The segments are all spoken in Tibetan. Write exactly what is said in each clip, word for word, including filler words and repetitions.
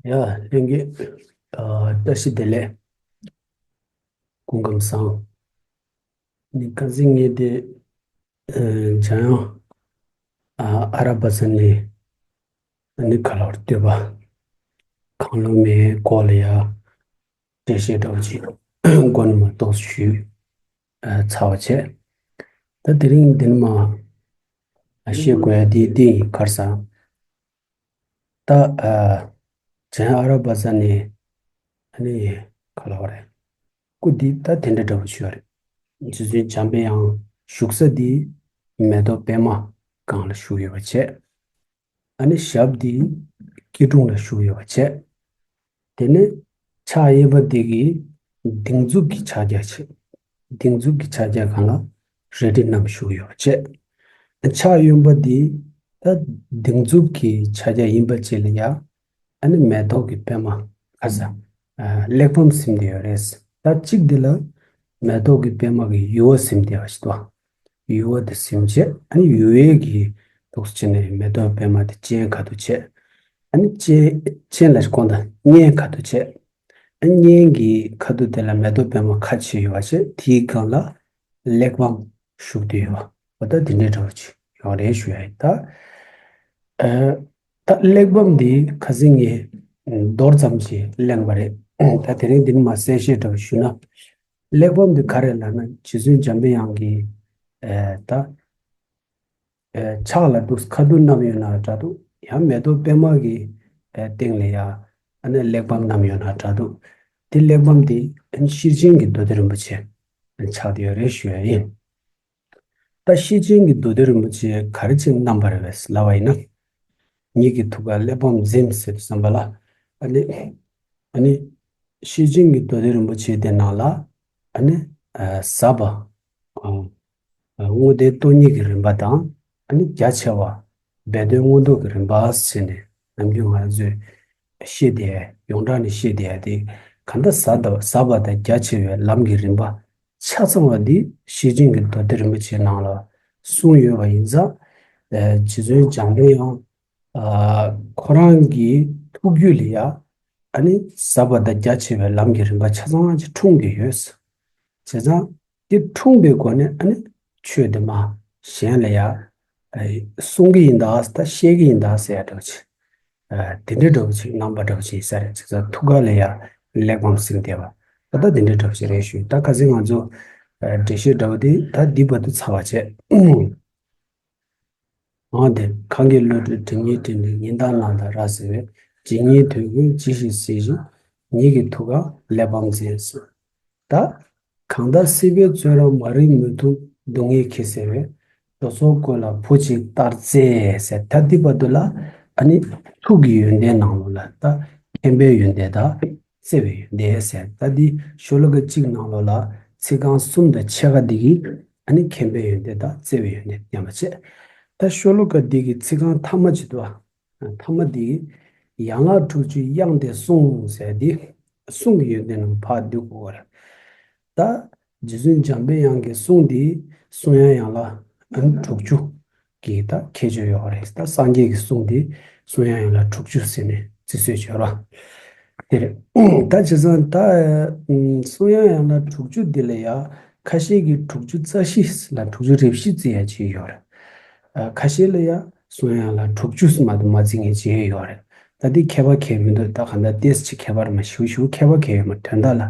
ཡ། ལྷན་རྒྱས། ཨ། བཀྲ་ཤིས་བདེ་ལེགས། སྐུ་ཁམས་བཟང་། ནི་ཁ་སང་ངས་དེ། ཨ། འཇམ་དབྱངས། ཨ། ཨ་ར་བ་ས་ནས། ཨ་ནི་ག་ལ་བར་སྟོད་པ། གང་བླུགས་མེད་སྐོར་ལ་ཡ། འགྲེལ་བཤད་འདྲ་བོ་ཅིག་མགོ་ནས་མར་ཏོག་ཙམ་ཞུས། ཨ། ཚར་བ་བྱས། ད་དེ་རིང་འདི་ནས་མར། ཨ། བཤད་དགོས་ཡ་དེ་འདི་ཡིན། ག་རེ་ཟེར། ད། ཨ། འཇམ་དབྱངས་ཨ་ར་བ་ས་ནས། ཨ་ནི་ག་ལ་བ་རེད། སྐུ་འདི་ད་དེ་འདྲ་འདྲ་བོ་ཅིག་ཡོད་རེད། རྗེ་བཙུན་འཇམ་པའི་དབྱངས་བཞུགས་ས་འདི་མེ་ཏོག་པདྨ་སྒང་ལ་བཞུགས་ཡོད་པ་བྱས། ཨ་ནི་ཞབས་འདི་སྐྱིལ་ཀྲུང་ལ་བཞུགས་ཡོད་པ་བྱས། དེ་ནས་ཕྱག་གཡས་པ་འདི་གིས་སྡིགས་མཛུབ་ཀྱི་ཕྱག་རྒྱ་བྱས། སྡིགས་མཛུབ་ཀྱི་ཕྱག་རྒྱ་སྒང་ལ་རལ་གྲི་བསྣམས་བཞུགས་ཡོད་པ་བྱས། ཕྱག་གཡོན་པ་འདི་ད་སྡིགས་མཛུབ་ཀྱི་ཕྱག་རྒྱ་ཡིན་པ་བྱས་ལ་ཡ། ཨ་ནི་མེ་ཏོག་གི་པདྨ། ག་རེ་ཟེར། ཨ། གླེགས་བམ་ཟིན་བསྡད་ཡོད་རེད། ད་གཅིག་འདི་ལ་མེ་ཏོག་གི་པདྨ་གི་ཡུ་བ་ཟིན་བསྡད་པ་ཞིག་འདུག་ཡུ་བ་དེ་ཟིན་བྱས། ཨ་ནི་ཡུ་བའི་གི་ཐོག་སུ་བྱས་ནས་མེ་ཏོག་པདྨ་དེ་སྤྱན་ཁ་ཐུག་བྱས། ཨ་ནི་སྤྱན། སྤྱན་ལ་ཁོང་དང་སྙན་ཁ་ཐུག་བྱས། ཨ། སྙན་གྱི་ཁ་ཐུག་དེ་ལ་མེ་ཏོག་པདྨ་ཁ་ཕྱེ་ཡོད་པ་བྱས། དེའི་སྒང་ལ་གླེགས་བམ་བཞུགས་བསྡད་ཡོད་པ། འོ། ད་དེ་འདྲའི་འདྲ་བོ་ཅིག་ཡོད་རེད་ཞུ་ཡ་ཡིན། ད། ཨ། ད་གླེགས་བམ་འདི་ཁ་སང་ངས་མདོར་ཙམ་ཞིག་གླེང་བ་རེད། ད་དེ་རིང་འདི་ནས་མར་གསལ་བཤད་འདྲ་བོ་ཞུས་ན། གླེགས་བམ་འདི་ག་རེ་ལབ་ན། རྗེ་བཙུན་འཇམ་པའི་དབྱངས་ཀྱིས། ཨ། ད། ཨ། ཕྱག་ལ་འདུག་ཁ་ཐུག་བསྣམས་ཡོད་ན་འདྲ་འདུག་ཡང་མེ་ཏོག་པདྨ་གི། ཨ། སྟེང་ལ་ཡ། ཨ་ནི་གླེགས་བམ་བསྣམས་ཡོད་ན་འདྲ་འདུག་དེ་གླེགས་བམ་དེ། ཨ་ནི་ཤེར་ཕྱིན་གྱི་མདོ་སྡེ་རིན་པོ་ཆེ་ཆགས་བསྡད་ཡོད་རེད་ཞུ་ཡ་ཡིན། ད་ཤེར་ཕྱིན་གྱི་མདོ་སྡེ་རིན་པོ་ཆེ་ག་རེ་བྱས་བསྣམས་པ་རེད་པས་ལབ་པ་ཡིན་ན། ཉིད་ཀྱི་ཐུགས་ཀར་གླེགས་བམ་འཛིན་ཟེར་དུས་ཙམ་པ་ལ། ཨ་ནི། ཨ་ནི་ཤེར་ཕྱིན་གྱི་མདོ་སྡེ་རིན་པོ་ཆེ་དེ་ནང་ལ། ཨ་ནི། ཨ། ཟབ་པ། ཨ། ཨ། དངོས་བསྟན་སྟོང་ཉིད་ཀྱི་རིམ་པ་དང་། ཨ་ནི་རྒྱ་ཆེ་བ་སྦས་དོན་མངོན་རྟོགས་ཀྱི་རིམ་པ་ཟེར་ནས་ནམ་རྒྱུན་ང་ཚོས་བཤད་བསྡད། ཡོངས་གྲགས་ནས་བཤད་བསྡད་དེ། གང་ལྟར་ཟབ་དང་། ཟབ་པ་དང་རྒྱ་ཆེ་བའི་ལམ་གྱི་རིམ་པ་ཆ་ཚང་བ་འདི་ཤེར་ཕྱིན་གྱི་མདོ་སྡེ་རིན་པོ་ཆེའི་ནང་ལ་གསུངས་ཡོད་པ་ཡིན་ཙང་། ཨ། རྗེ་བཙུན་འཇམ་པའི་དབྱངས། ཨ། ཁོ་རང་གི་ཐུགས་རྒྱུད་ལ་ཡ། ཨ་ནི་ཟབ་པ་དང་རྒྱ་ཆེ་བའི་ལམ་གྱི་རིམ་པ་ཆ་ཚང་ཅིག་འཁྲུངས་བསྡད་ཡོད། བྱས་ཙང་། དེ་འཁྲུངས་པའི་སྒོ་ནས། ཨ་ནི་ཆོས་དེ་མར་གཞན་ལ་ཡ། ཨ། གསུང་གི་ཡིན་ད། ད་བཤད་ཀྱི་ཡིན་ད་ཟེར་ཡ་འདྲ་བོ་ཅིག་ཨ། དེ་འདྲའི་འདྲ་བོ་ཅིག་གནང་བ་འདྲ་བོ་ཅིག་ཡིན་ས་རེད། བྱས་ཙང་ཐུགས་ཀ་ལ་ཡ་གླེགས་བམ་ཟིན་བསྡད་པ། ད་ལྟ་དེ་འདྲའི་འདྲ་བོ་ཅིག་རེད་ཞུ། ད་ཁ་སང་ང་ཚོ། ཨ། འགྲེལ་བཤད་འདྲ་བོ་དེ་ད་འདི་བར་དུ་ཚར་བ་བྱས། འོ་དེ། གང་གིས་བློ་གྲོས་སྒྲིབ་གཉིས་བྲལ་ནས། ཉི་ཟླ་ནང་དུ་ར་བཟི་བའི། ཇི་སྙེད་དོན་ཀུན་ཇི་ཞིག་གཟིགས་ཤིང་། ཉིད་ཀྱི་ཐུགས་ཀར་གླེགས་བམ་འཛིན་ཟེར། ད། གང་ལྟར་སྲིད་པའི་བཙོན་རར་མ་རིག་མུན་འཐུམས་སྡུག་བསྔལ་གྱིས་གཟིར་བའི། རྡོ་སོལ་ཀུན་ལ་བུ་གཅིག་ལྟར་བརྩེ་ཟེར། ད་འདི་བར་དུ་ལ། ཨ་ནི་ཐུགས་ཀྱི་ཡོན་ཏན་ནང་ལོགས་ལ་ད་མཁྱེན་པའི་ཡོན་ཏན་དང་བརྩེ་བའི་ཡོན་ཏན་ཟེར། ད་འདི་ཤོ་ལོ་ཀ་གཅིག་ནང་ལོགས་ལ་ཚིག་རྐང་གསུམ་དང་ཕྱེད་ཀ་འདི་གིས། ཨ་ནི་མཁྱེན་པའི་ཡོན་ཏན་དང་བརྩེ་བའི་ཡོན་ཏན་བསྟན་པ་བྱས། ད་ཤོ་ལོ་ཀ་འདི་གི་ཚིག་རྐང་ཐ་མ་གཅིག་འདུག་ཐ་མ་འདི། ཡན་ལག་དྲུག་ཅུའི་དབྱངས་དེ་གསུངས་ཟེར་འདི། གསུང་གི་ཡོན་ཏན་ནང་ཕར་བསྡུ་དགོས་པ་རེད། ད། རྗེ་བཙུན་འཇམ་པའི་དབྱངས་ཀྱི་གསུང་འདི་གསུང་དབྱངས་ཡན་ལག་དྲུག་ཅུ་གི་ད་ཁྱད་ཆོས་ཡོད་རེད། ད་སངས་རྒྱས་ཀྱི་གསུང་འདི་གསུང་དབྱངས་ཡན་ལག་དྲུག་ཅུ་ཟེར་ནས་བརྩི་སྲོལ་ཡོད་རེད། དེ་རེད། ད་བྱས་ཙང་ད། ཨ། གསུང་དབྱངས་ཡན་ལག་དྲུག་ཅུ་འདི་ལ་ཡ། ཁ་ཤས་ཀྱིས་དྲུག་ཅུ་རྩ་བཞི་ལ་དྲུག་ཅུ་རེ་བཞི་བརྩི་ཡ་ཅིག་ཡོད་རེད། ཨ། ཁ་ཤས་ལ་ཡ་གསུང་དབྱངས་ལ་དྲུག་ཅུ་མ་གཏོགས་མ་བརྩི་མཁན་ཅིག་ཡོད་རེད། ད་འདི་ཁྱད་པར་གང་ཡང་མི་འདུག་ད་གང་ལྟར་ཏོག་ཙམ་ཅིག་ཁྱད་པར་མ། ཞེ་པོ་ཞེ་པོ་ཁྱད་པར་གང་ཡང་ཡོད་མ་རེད། དོན་དག་ལ།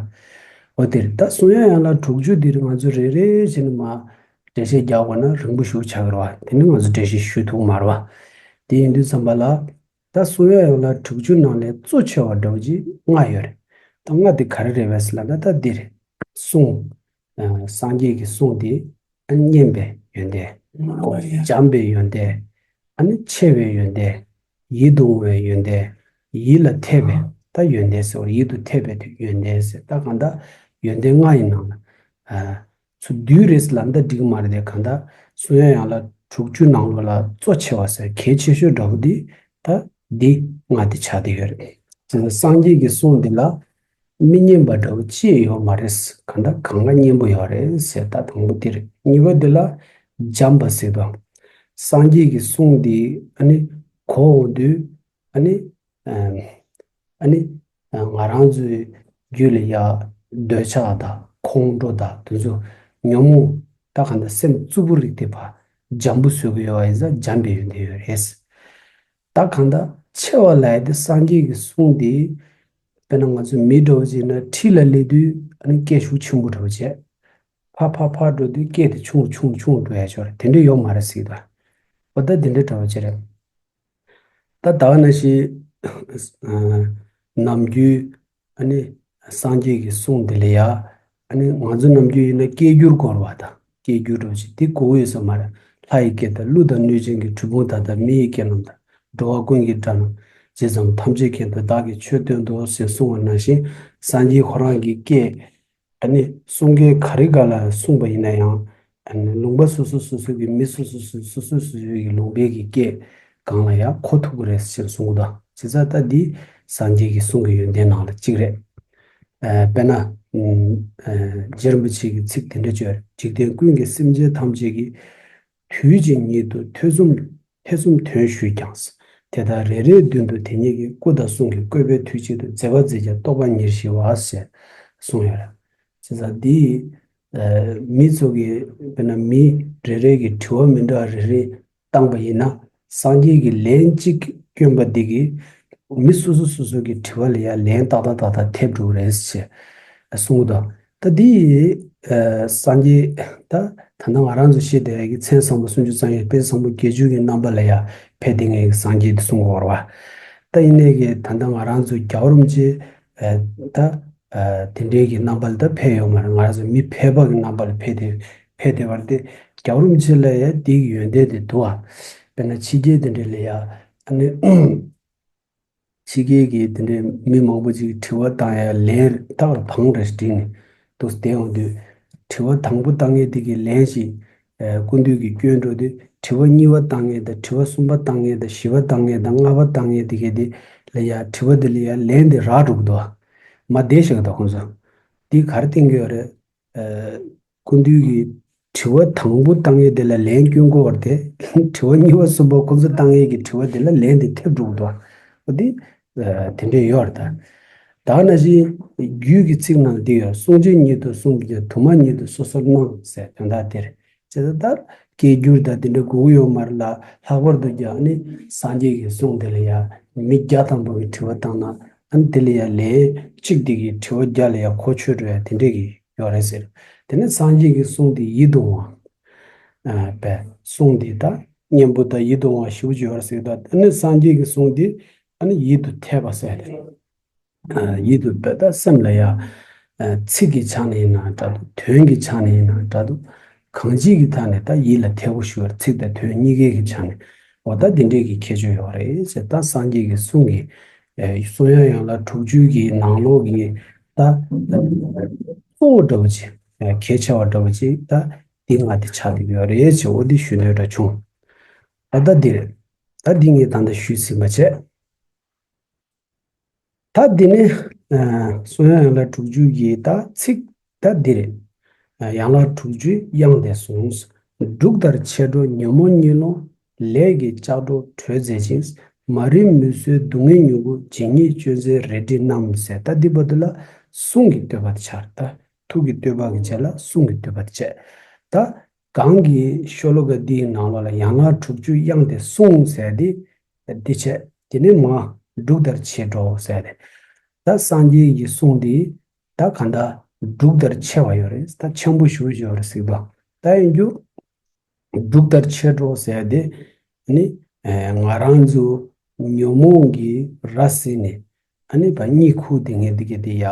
འོ་དེ་རེད། ད་གསུང་དབྱངས་ཡན་ལག་དྲུག་ཅུ་འདིར་ང་ཚོ་རེ་རེ་བྱས་ནས་མར་འགྲེལ་བཤད་རྒྱག་དགོས་ན་རིང་པོ་ཞེ་པོ་ཆགས་ཀྱི་རེད་པ། དེ་ནི་ང་ཚོ་འགྲེལ་བཤད་ཞུ་ཐུབ་ཀྱི་མ་རེད་པ། དེ་ཡིན་དུས་ཙམ་པ་ལ། ད་གསུང་དབྱངས་ཡན་ལག་དྲུག་ཅུ་ནང་ནས་གཙོ་ཆེ་བ་འདྲ་བོ་ཅིག་ལྔ་ཡོད་རེད། ད་ལྔ་དེ་ག་རེ་རེད་པས་ལབ་ན། ད་འདི་རེད། གསུང་། ཨ། སངས་རྒྱས་ཀྱི་གསུང་དེ། ཨ། སྙན་པའི་ཡོན་ཏན། འཇམ་པའི་ཡོན་ཏན། ཨ་ནི་ཆེ་བའི་ཡོན་ཏན། ཡིད་དུ་འོང་བའི་ཡོན་ཏན། ཡིད་ལ་འཐད་པའི་ད་ཡོན་ཏན་ཟེར་བ། ཡིད་དུ་འཐད་པའི་ཡོན་ཏན་ཟེར། ད་གང་ལྟར་ཡོན་ཏན་ལྔ་ཡི་ནང་ལ། ཨ། ཚུར་བསྡུས་རེད་ལབ་ན་འགྲིག་གི་མ་རེད་དེ། གང་ལྟར་གསུང་དབྱངས་ཡན་ལག་དྲུག་ཅུ་ནང་ལོགས་ལ་གཙོ་ཆེ་བ་ཟེར། གལ་ཆེ་ཤོས་འདྲ་བོ་འདི་ད་འདི་ལྔ་དེ་ཆགས་བསྡད་ཡོད་རེད། དེ་ནི་སངས་རྒྱས་ཀྱི་གསུང་འདི་ལ་མི་སྙན་པ་འདྲ་བོ་ཅི་ཡང་ཡོད་མ་རེད། གང་ལྟར་གང་ག་སྙན་པོ་ཡོད་རེད་ཟེར། ད་དང་པོ་འདི་རེད། གཉིས་པ་འདི་ལ་འཇམ་པ་ཟེར་དང་། སངས་རྒྱས་ཀྱི་གསུང་འདི་ཨ་ནི་གོ་འོང་དུས། ཨ་ནི། ཨ། ཨ་ནི་ང་རང་ཚོའི་རྒྱུད་ལ་ཡ་འདོད་ཆགས་དང་ཁོང་ཁྲོ་དང་དེ་ཚོ་ཉོན་མོངས་ད་གང་ལྟར་སེམས་རྩུབ་པོ་རིགས་དེ་ཕར་འཇམ་པོ་བཟོ་གི་ཡོད་པ་ཡིན་ཙང་འཇམ་པའི་ཡོན་ཏན་ཡོད་རེད། ད་གང་ལྟར་ཆེ་བ་ལབ་ཡ་དེ་སངས་རྒྱས་ཀྱི་གསུང་དེ། དཔེར་ན་ང་ཚོ་མི་འདྲ་བོ་ཅིག་ཡིན་ན་ཁྲི་ལ་སླེབས་དུས་ཨ་ནི་སྐད་ཤུགས་ཆེན་པོ་འདྲ་བོ་བྱས། ཕར་ཕར་ཕར་འགྲོ་དུས་སྐད་དེ་ཆུང་རུ་ཆུང་རུ་ཆུང་རུ་འགྲོ་ཡ་ཅིག་ཡོད་རེད། དེ་འདྲ་ཡོད་མ་རེད་ཟེར་གྱི་འདུག་འོ་ད་དེ་འདྲ་འདྲ་བོ་ཅིག་རེད། ད་ད་ག་ནང་བཞིན་ཨ་ནམ་རྒྱུན་ཨ་ནི་སངས་རྒྱས་ཀྱི་གསུང་འདི་ལ་ཡ། ཨ་ནི་ང་ཚོ་ནམ་རྒྱུན་ཡིན་ན་སྐད་སྒྱུར་དགོས་རེད་པ། ད་སྐད་སྒྱུར་འདྲ་བོ་ཅིག་དེ་དགོས་ཀྱི་ཡོད་ས་མ་རེད། ལྷ་ཡི་སྐད་དང་ཀླུ་དང་གནོད་སྦྱིན་གྱི་གྲུལ་བུམ་དག་དང་མི་ཡི་སྐད་རྣམས་དང་། འགྲོ་བ་ཀུན་གྱི་སྒྲ་རྣམས་ཇི་ཙམ་ཐམས་ཅད་ཀྱང་དུ་བདག་གིས་ཆོས་བསྟན་ཏོ་ཞེས་གསུངས་པ་ནང་བཞིན་སངས་རྒྱས་ཁོ་རང་གི་སྐད། ཨ་ནི་གསུང་མཁན་ག་རེ་ག་ལ་གསུངས་པ་ཡིན་ན་ཡང་། ཨ་ནི་ལུང་པ་སོ་སོ་སོ་སོ་གི་མི་སོ་སོ་སོ་སོ་སོ་སོ་སོ་གི་ལུང་པའི་གི་སྐད་སྒང་ལ་ཡང་གོ་ཐུབ་ཀྱི་རེད་ཅེས་གསུངས་གི་འདུག་བྱས་ཙང་ད་འདི་སངས་རྒྱས་ཀྱི་གསུང་གི་ཡོན་ཏན་ནང་ལ་གཅིག་རེད། ཨ་དཔེར་ན། ཨ་རྗེ་རིན་པོ་ཆེ་གི་ཚིག་དེ་འདྲ་བརྗོད་རེད། འཇིག་རྟེན་ཀུན་གྱི་སེམས་ཅན་ཐམས་ཅད་ཀྱིས། དུས་གཅིག་ཉིད་དུ་ཐེ་ཚོམ་ཐེ་ཚོམ་དོན་ཞུས་ཀྱང་། དེ་དག་རེ་རེའི་མདུན་དུ་དེ་ཉིད་ཀྱི་སྐུ་དང་གསུང་གི་བཀོད་པས་དུས་གཅིག་ཏུ་མཛད་པ་མཛད་ཀྱང་རྟོགས་པ་ཉེར་ཞི་བ་ཞེས་གསུངས་ཡོད་རེད། བྱས་ཙང་འདི་ཨ་མི་ཚོ་གི་དཔེར་ན་མི་རེ་རེ་གི་དྲི་བ་མི་འདྲ་བ་རེ་རེ་བཏང་པ་ཡིན་ན། སངས་རྒྱས་ཀྱི་ལན་གཅིག་བསྐྱོན་པ་འདི་གིས་མི་སོ་སོ་སོ་སོ་གི་དྲི་བ་ལ་ཡང་ལན་ཏག་ཏག་ཏག་ཏག་ཐེབས་འགྲོ་གི་རེད་ཅེས་གསུངས་འདུག་ད་འདི་ཨ་སངས་རྒྱས་ད་ད་ལྟ་ང་རང་ཚོ་བཤད་བསྡད་ཡ་གི་མཚན་བཟང་པོ་སུམ་ཅུ་རྩ་གཉིས་དཔལ་བཟང་པོ་བརྒྱད་ཅུ་གི་རྣམ་པ་ལ་ཡང་ཕེབས་བསྡད་མཁན་གྱི་སངས་རྒྱས་དེ་གསུང་གི་ཡོད་རེད་པ། ད་ཡིན་ནའི་གི་ད་ལྟ་ང་རང་ཚོ་རྒྱལ་བ་རིན་པོ་ཆེ་ཨ་ད་ཨ་དེ་འདྲའི་གི་རྣམ་པ་ལ་ད་ཕེབས་ཡོད་མ་རེད། ང་རང་ཚོ་མི་ཕལ་པ་གི་རྣམ་པ་ལ་ཕེབས་བསྡད་ཕེབས་བསྡད་པ་རེད་དེ། རྒྱལ་བ་རིན་པོ་ཆེ་ལ་ཡང་དེ་གི་ཡོན་ཏན་དེ་འདུག་ཨ། དཔེར་ན་ཕྱི་རྒྱལ་དེ་འདྲ་ལ་ཡང་ཨ་ནི། ཕྱི་རྒྱལ་གྱི་དེ་འདྲའི་མི་མང་པོ་ཅིག་གིས་དྲི་བ་བཏང་ཡ་ལན་ཏག་ལ་བང་རེ་བསྒྲིགས་ནས་འདུག་བསྡད་ཡོང་དུས། དྲི་བ་དང་པོ་བཏང་མཁན་དེ་གི་ལན་ཞིག་ཨ་སྐུ་མདུན་གྱིས་བསྐྱོན་འགྲོ་དུས། དྲི་བ་གཉིས་པ་བཏང་མཁན་དང་། དྲི་བ་གསུམ་པ་བཏང་མཁན་དང་། བཞི་པ་བཏང་མཁན་དང་། ལྔ་པ་བཏང་མཁན་དེ་གས་དེ་ལ་ཡ་དྲི་བ་དེ་ལ་ཡ་ལན་དེ་རག་འགྲོ་གི་འདུག་མར་བསྡད་བཞག་གི་འདུག་ཁོང་ཚོ། འདི་ག་རེ་བསྟན་གྱི་ཡོད་རེད། ཨ་སྐུ་མདུན་གྱིས་དྲི་བ་དང་པོ་བཏང་མཁན་དེ་ལ་ལན་སྐྱོན་དགོས་པ་རེད་དེ། དྲི་བ་གཉིས་པ་གསུམ་པ་ཁོ་ཚོ་བཏང་མཁན་གྱི་དྲི་བ་དེ་ལ་ལན་དེ་ཐེབས་འགྲོ་གི་འདུག་འོ་དེ་ཨ་དེ་འདྲས་ཡོད་རེད་ད། ད་ནང་བཞིན་རྒྱུད་ཀྱི་ཚིག་ནང་འདི་ཡོད། གསུང་ཆོས་ཉིད་དུ་གསུངས་ཀྱང་དུ་མ་ཉིད་དུ་སོ་སོར་སྣང་ཟེར་དོན་དག་དེ་རེད། བྱས་ཙང་ད་སྐད་སྒྱུར་དང་དེ་འདྲ་དགོས་ཀྱི་ཡོད་མ་རེད་ལ། ལྷག་པར་དུ་ཀྱང་ནི་སངས་རྒྱས་ཀྱི་གསུང་དེ་ལ་ཡང་མི་བརྒྱ་ཐམ་པ་གིས་དྲི་བ་བཏང་ན། ཨ་ནི་དེ་ལ་ཡང་ལན་གཅིག་དེ་གིས་དྲི་བ་བརྒྱ་ལ་ཡང་གོ་ཆོད་འགྲོ་ཡ་དེ་འདྲས་ཀྱི་ཡོད་རེད་ཟེར། དེ་ནས་སངས་རྒྱས་ཀྱི་གསུང་དེ་ཡིད་དུ་འོང་བ། ཨ་པའི་གསུང་དེ་ད་སྙན་པོ་དང་ཡིད་དུ་འོང་བ་ཞེ་པོ་ཅིག་ཡོད་རེད་ཟེར། ད་ཨ་ནི་སངས་རྒྱས་ཀྱི་གསུང་དེ་ཨ་ནི་ཡིད་དུ་འཐད་པ་ཟེར་དེ། ཨ་ཡིད་དུ་འབད་ད་སེམས་ལ་ཡ། ཨ་ཚིག་གི་ཆ་ནས་ཡིན་ན་འདྲ་འདུག་དོན་གྱི་ཆ་ནས་ཡིན་ན་འདྲ་འདུག་གང་ཅིའི་གི་ཐད་ནས་ད་ཡིད་ལ་འཐད་པོ་ཞུ་བར། ཚིག་དང་དོན་གཉིས་ཀའི་གི་ཆ་ནས། འོ་ད་འདི་འདྲའི་གི་ཁྱད་ཆོས་ཡོད་རེད་ཟེར། ད་སངས་རྒྱས་ཀྱི་གསུང་གི་ཨ་གསུང་དབྱངས་ཡན་ལག་དྲུག་ཅུ་གི་ནང་ལོགས་ཀྱི་ད་གཙོ་བོ་འདྲ་བོ་ཅིག་ཨ་གལ་ཆེ་བ་འདྲ་བོ་ཅིག་ད་འདི་ལྔ་དེ་ཆགས་བསྡད་ཡོད་རེད་ཟེར། འོ་འདི་ཞུ་འདོད་འདྲ་བྱུང་། ད་ད་འདི་རེད། ད་འདི་ངས་ད་ལྟ་ཞུས་ཟིན་པ་བྱས། ད་འདི་ནི་ཨ་གསུང་དབྱངས་ཡན་ལག་དྲུག་ཅུ་ཡི་ད་ཚིག་ད་འདི་རེད། ཨ་ཡན་ལག་དྲུག་ཅུའི་དབྱངས་དེ་གསུངས། འབྲུག་ལྟར་ཆེར་སྒྲོགས་ཉོན་མོངས་གཉིད་སློང་། ལས་ཀྱི་ལྕགས་སྒྲོག་དྲོད་འཛད་ཅིང་། མ་རིག་མུན་སེལ་སྡུག་བསྔལ་མྱུ་གུ། ཇི་སྙེད་གཅོད་མཛད་རལ་གྲི་བསྣམས་ཟེར། ད་འདི་བར་དུ་ལ་གསུང་གི་བསྟོད་པ་དེ་ཆགས་རེད། ད་ཐུགས་ཀྱི་བསྟོད་པ་གི་རྗེས་ལ་གསུང་གི་བསྟོད་པ་དེ་བྱས། ད་གང་གི་ཤོ་ལོ་ཀ་འདིའི་ནང་ལོགས་ལ་ཡན་ལག་དྲུག་ཅུའི་དབྱངས་དེ་གསུངས་ཟེར་ཏེ། འདི་བྱས། དེ་ནས་མ་འབྲུག་ལྟར་ཆེར་སྒྲོགས་ཟེར་ཏེ། ད་སངས་རྒྱས་ཀྱི་གསུང་འདི་ད་གང་ལྟར་འབྲུག་ལྟར་ཆེ་བ་ཡོད་རེད། ད་ཆེན་པོ་ཞེ་པོ་ཅིག་ཡོད་རེད་ཟེར་གྱི་འདུག་ད་ཡིན་རྒྱུ། འབྲུག་ལྟར་ཆེར་སྒྲོགས་ཟེར་ཏེ། ནི་ཨེ་ང་རང་ཚོ་ཉོན་མོངས་ཀྱི་ར་བཟི་ནས། ཨ་ནི་བ་གཉིད་ཁུག་དེ་ངས་འདི་ག་དེ་ཡ།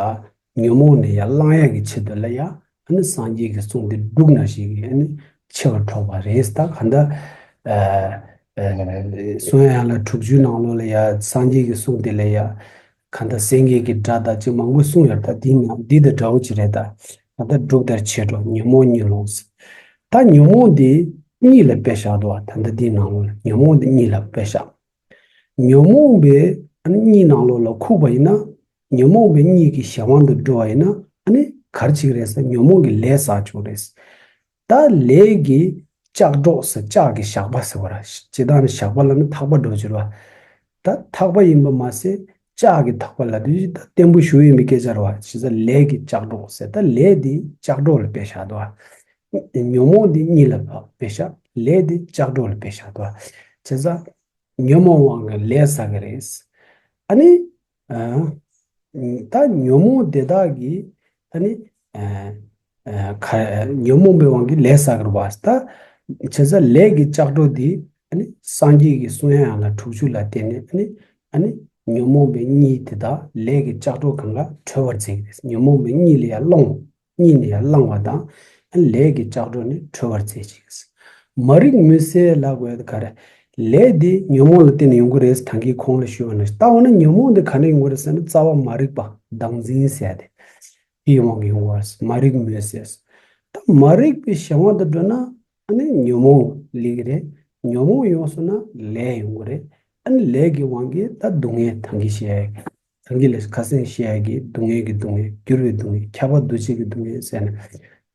ཉོན་མོངས་ནས་ཡ་བླང་ཡག་གི་ཆེད་དུ་ལ་ཡ། ཨ་ནི་སངས་རྒྱས་ཀྱི་གསུང་དེ་འབྲུག་ནང་བཞིན་གྱི་ཨ་ནི་ཆེ་བར་སྒྲོགས་པ་རེད། ད་ག་འདྲ། ཨ་ཨ་གསུང་དབྱངས་ཡན་ལག་དྲུག་ཅུའི་ནང་ལོགས་ལ་ཡ་སངས་རྒྱས་ཀྱི་གསུང་དེ་ལ་ཡ། ག་འདྲ་སེང་གེ་གི་སྒྲ་དང་ཅིག་མང་པོ་གསུངས་ཡོད། ད་འདི་ནང་འདི་དང་འདྲ་བོ་ཅིག་རེད། ད་ག་འདྲ་འབྲུག་ལྟར་ཆེར་སྒྲོགས་ཉོན་མོངས་གཉིད་སློང་ཟེར། ད་ཉོན་མོངས་དེ་གཉིས་ལ་དཔེ་བཞག་འདུག་བ། ད་ལྟ་འདིའི་ནང་ལོགས་ལ་ཉོན་མོངས་དེ་གཉིས་ལ་དཔེ་བཞག་ཉོན་མོངས་པའི་ཨ་ནི་གཉིད་ནང་ལོགས་ལ་ཁུག་པ་ཡིན་ན། ཉོན་མོངས་པའི་གཉིད་ཀྱི་གཞན་དབང་དུ་འགྲོ་བ་ཡིན་ན། ཨ་ནི་ག་རེ་བྱེད་ཀྱི་རེད་ཟེར། ཉོན་མོངས་ཀྱི་ལས་བསགས་བཅུག་རེད། ད་ལས་ཀྱི་ལྕགས་སྒྲོག་ཟེར། ལྕགས་ཀྱི་ཞགས་པ་ཟེར་བ་ར། སྤྱིར་བཏང་ནི་ཞགས་པ་ལབ་ན་ཐག་པ་འདྲ་བོ་ཅིག་རེད་བ། ད་ཐག་པ་ཡིན་པ་མ་ཟད། ལྕགས་ཀྱི་ཐག་པ་ལབ་དུས་ད་བརྟན་པོ་ཞུ་ཡིན་པའི་སྐད་ཆ་རེད་བ། བྱས་ཙང་ལས་ཀྱི་ལྕགས་སྒྲོག་ཟེར། ད་ལས་དེ་ལྕགས་སྒྲོག་ལ་དཔེ་བཞག་འདུག་བ། ཉོན་མོངས་དེ་གཉིད་ལ་དཔེ་བཞག་ལས་དེ་ལྕགས་སྒྲོག་ལ་དཔེ་བཞག་འདུག་བ། བྱས་ཙང་ཉོན་མོངས་དབང་གིས་ལས་བསགས་ཀྱི་རེད། ཨ་ནི། ཨ། ད་ཉོན་མོངས་དེ་དག་གིས་ཨ་ནི། ཨ། ཨ། ག་ཉོན་མོངས་པའི་དབང་གིས་ལས་བསགས་ཀྱི་རེད་བ། ད་བྱས་ཙང་ལས་ཀྱི་ལྕགས་སྒྲོག་འདི་ཨ་ནི་སངས་རྒྱས་ཀྱི་གསུང་དབྱངས་ལ་དྲུག་ཅུ་ལ་བརྟེན་ནས་ཨ་ནི། ཨ་ནི་ཉོན་མོངས་པའི་གཉིད་དེ་དག་ལས་ཀྱི་ལྕགས་སྒྲོག་གང་ག་གྲོལ་བར་མཛད་ཀྱི་རེད། ཉོན་མོངས་པའི་གཉིད་ལ་ཡང་བསླང་། གཉིད་ནས་ཡར་བསླང་བ་དང་། ལས་ཀྱི་ལྕགས་སྒྲོག་ནས་གྲོལ་བར་མཛད་ཅིང་། མ་རིག་མུན་སེལ་ལབ་དགོས་དེ་ག་རེ། ལས་འདི་ཉོན་མོངས་ལ་བརྟེན་ནས་ཡོང་གི་རེད། ད་གིན་གོང་ལ་ཞུས་པ་ནང་བཞིན། ད་འོ་ན་ཉོན་མོངས་འདི་ག་ནས་ཡོང་གི་རེད་ཟེར་ན། རྩ་བ་མ་རིག་པ་བདག་འཛིན་ཟེར་ཡ་དེ། དེའི་དབང་གིས་ཡོང་གི་རེད། མ་རིག་མུན་སེལ། ད་མ་རིག་པའི་གཞན་དབང་དུ་འགྲོ་ན། ཨ་ནི་ཉོན་མོངས་སླེབས་ཀྱི་རེད། ཉོན་མོངས་ཡོང་སོང་ན་ལས་ཡོང་གི་རེད། ཨ་ནི་ལས་ཀྱི་དབང་གིས་ད་སྡུག་བསྔལ་ད་གིན་བཤད་ཡ་གི། ད་གིན་ལས་ཁ་སེང་བཤད་ཡ་གི་སྡུག་བསྔལ་གྱི་སྡུག་བསྔལ། འགྱུར་བའི་སྡུག་བསྔལ། ཁྱབ་པ་འདུ་བྱེད་ཀྱི་སྡུག་བསྔལ་ཟེར་ནས།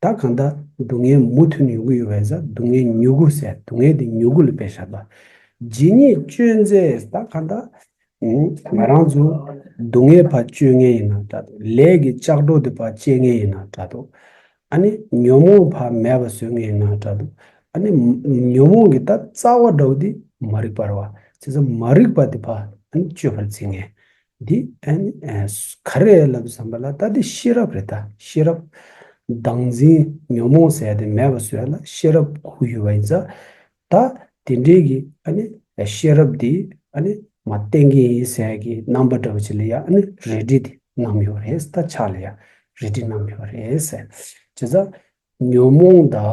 ད་གང་ལྟར་སྡུག་བསྔལ་མུ་མཐུད་ནས་ཡོང་གི་ཡོད་པས་ཟེར། སྡུག་བསྔལ་མྱུ་གུ་ཟེར། སྡུག་བསྔལ་དེ་མྱུ་གུ་ལ་དཔེ་བཞག་པ། ཇི་སྙེད་གཅོད་མཛད། ད་གང་ལྟར། ཨུམ། ང་རང་ཚོ་སྡུག་བསྔལ་ཕར་གཅོད་མཁན་ཡིན་ན་འདྲ་འདུག་ལས་ཀྱི་ལྕགས་སྒྲོག་དེ་ཕར་བཅད་མཁན་ཡིན་ན་འདྲ་འདུག་ཨ་ནི་ཉོན་མོངས་ཕར་མེད་པ་བཟོ་མཁན་ཡིན་ན་འདྲ་འདུག་ཨ་ནི་ཉོན་མོངས་ཀྱི་ད་རྩ་བ་འདྲ་བོ་དེ་མ་རིག་པ་རེད་བ། བྱས་ཙང་མ་རིག་པ་དེ་ཕར་ཨ་ནི་གཅོད་པར་བྱེད་མཁན་འདི་ཨ་ནི་ཨ་ག་རེ་ལབ་བསམ་པ་ལ། ད་འདི་ཤེས་རབ་རེད། ད་ཤེས་རབ། བདག་འཛིན་ཉོན་མོངས་ཟེར་ཡ་དེ་མེད་པ་བཟོ་ཡ་ལ་ཤེས་རབ་དགོས་ཀྱི་ཡོད་པ་ཡིན་ཙང་། ད་དེ་འདྲའི་གི་ཨ་ནི་ཤེས་རབ་འདི་ཨ་ནི་མར་བསྟན་གྱི་ཡིན་ཟེར་གྱི་རྣམ་པ་འདྲ་བོ་ཅིག་ལ་ཡ་ཨ་ནི་རལ་གྲི་འདི་བསྣམས་ཡོད་རེད། ད་ཕྱག་ལ་ཡ་རལ་གྲི་བསྣམས་ཡོད་རེད་ཟེར། བྱས་ཙང་ཉོན་མོངས་དང་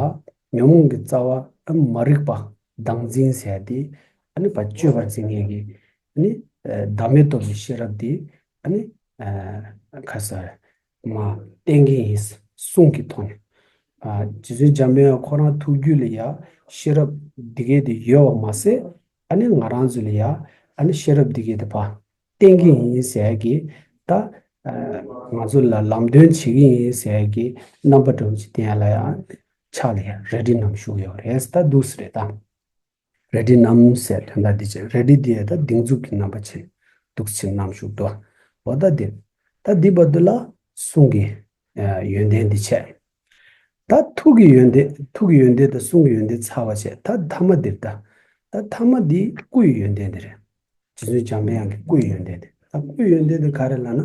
ཉོན་མོངས་ཀྱི་རྩ་བ་ཨ་མ་རིག་པ་བདག་འཛིན་ཟེར་འདི་ཨ་ནི་ཕར་གཅོད་པར་བྱེད་མཁན་གྱི་ཨ་ནི་བདག་མེད་རྟོགས་པའི་ཤེས་རབ་འདི་ཨ་ནི་ཁ་སར། མ་བསྟན་གྱི་ཡིན་གསུང་གི་ཐོག་ནས། ཨ། རྗེ་བཙུན་འཇམ་པའི་དབྱངས་ཁོ་རང་ཐུགས་རྒྱུད་ལ་ཡ་ཤེས་རབ་འདི་གས་དེ་ཡོད་པ་མ་ཟད། ཨ་ནི་ང་རང་ཚོ་ལ་ཡ་ཨ་ནི་ཤེས་རབ་འདི་གས་དེ་ཕར་བསྟན་གྱི་ཡིན་ཟེར་གྱི། ད་ཨ་ང་ཚོ་ལ་ལམ་སྟོན་བྱེད་ཀྱི་ཡིན་ཟེར་གྱི་རྣམ་པ་འདྲ་བོ་ཅིག་བསྟན་ཡ་ལ་ཡ་ཕྱག་ལ་ཡ་རལ་གྲི་བསྣམས་བཞུགས་ཡོད་རེད། ད་འདུག་སེ་རེད་ད། རལ་གྲི་བསྣམས་ཟེར་དོན་དག་འདི་བྱས། རལ་གྲི་འདི་ཡང་ད་སྡིགས་མཛུབ་ཀྱི་རྣམ་པ་བྱས། འདུག་སེ་བསྣམས་བཞུགས་འདུག་འོ་ད་འདིར། ད་འདི་བར་དུ་ལ་གསུང་གི་ཨ་ཡོན་ཏན་འདི་བྱས། ད་ཐུགས་ཀྱི་ཡོན་ཏན། ཐུགས་ཀྱི་ཡོན་ཏན་དང་གསུང་གི་ཡོན་ཏན་ཚར་བ་བྱས། ད་ཐ་མ་འདིར་ད། ད་ཐ་མ་འདི་སྐུ་ཡི་ཡོན་ཏན་འདི་རེད། རྗེ་བཙུན་འཇམ་པའི་དབྱངས་ཀྱི་སྐུ་ཡི་ཡོན་ཏན་འདི། ད་སྐུ་ཡི་ཡོན་ཏན་འདི་ག་རེ་ལབ་ན།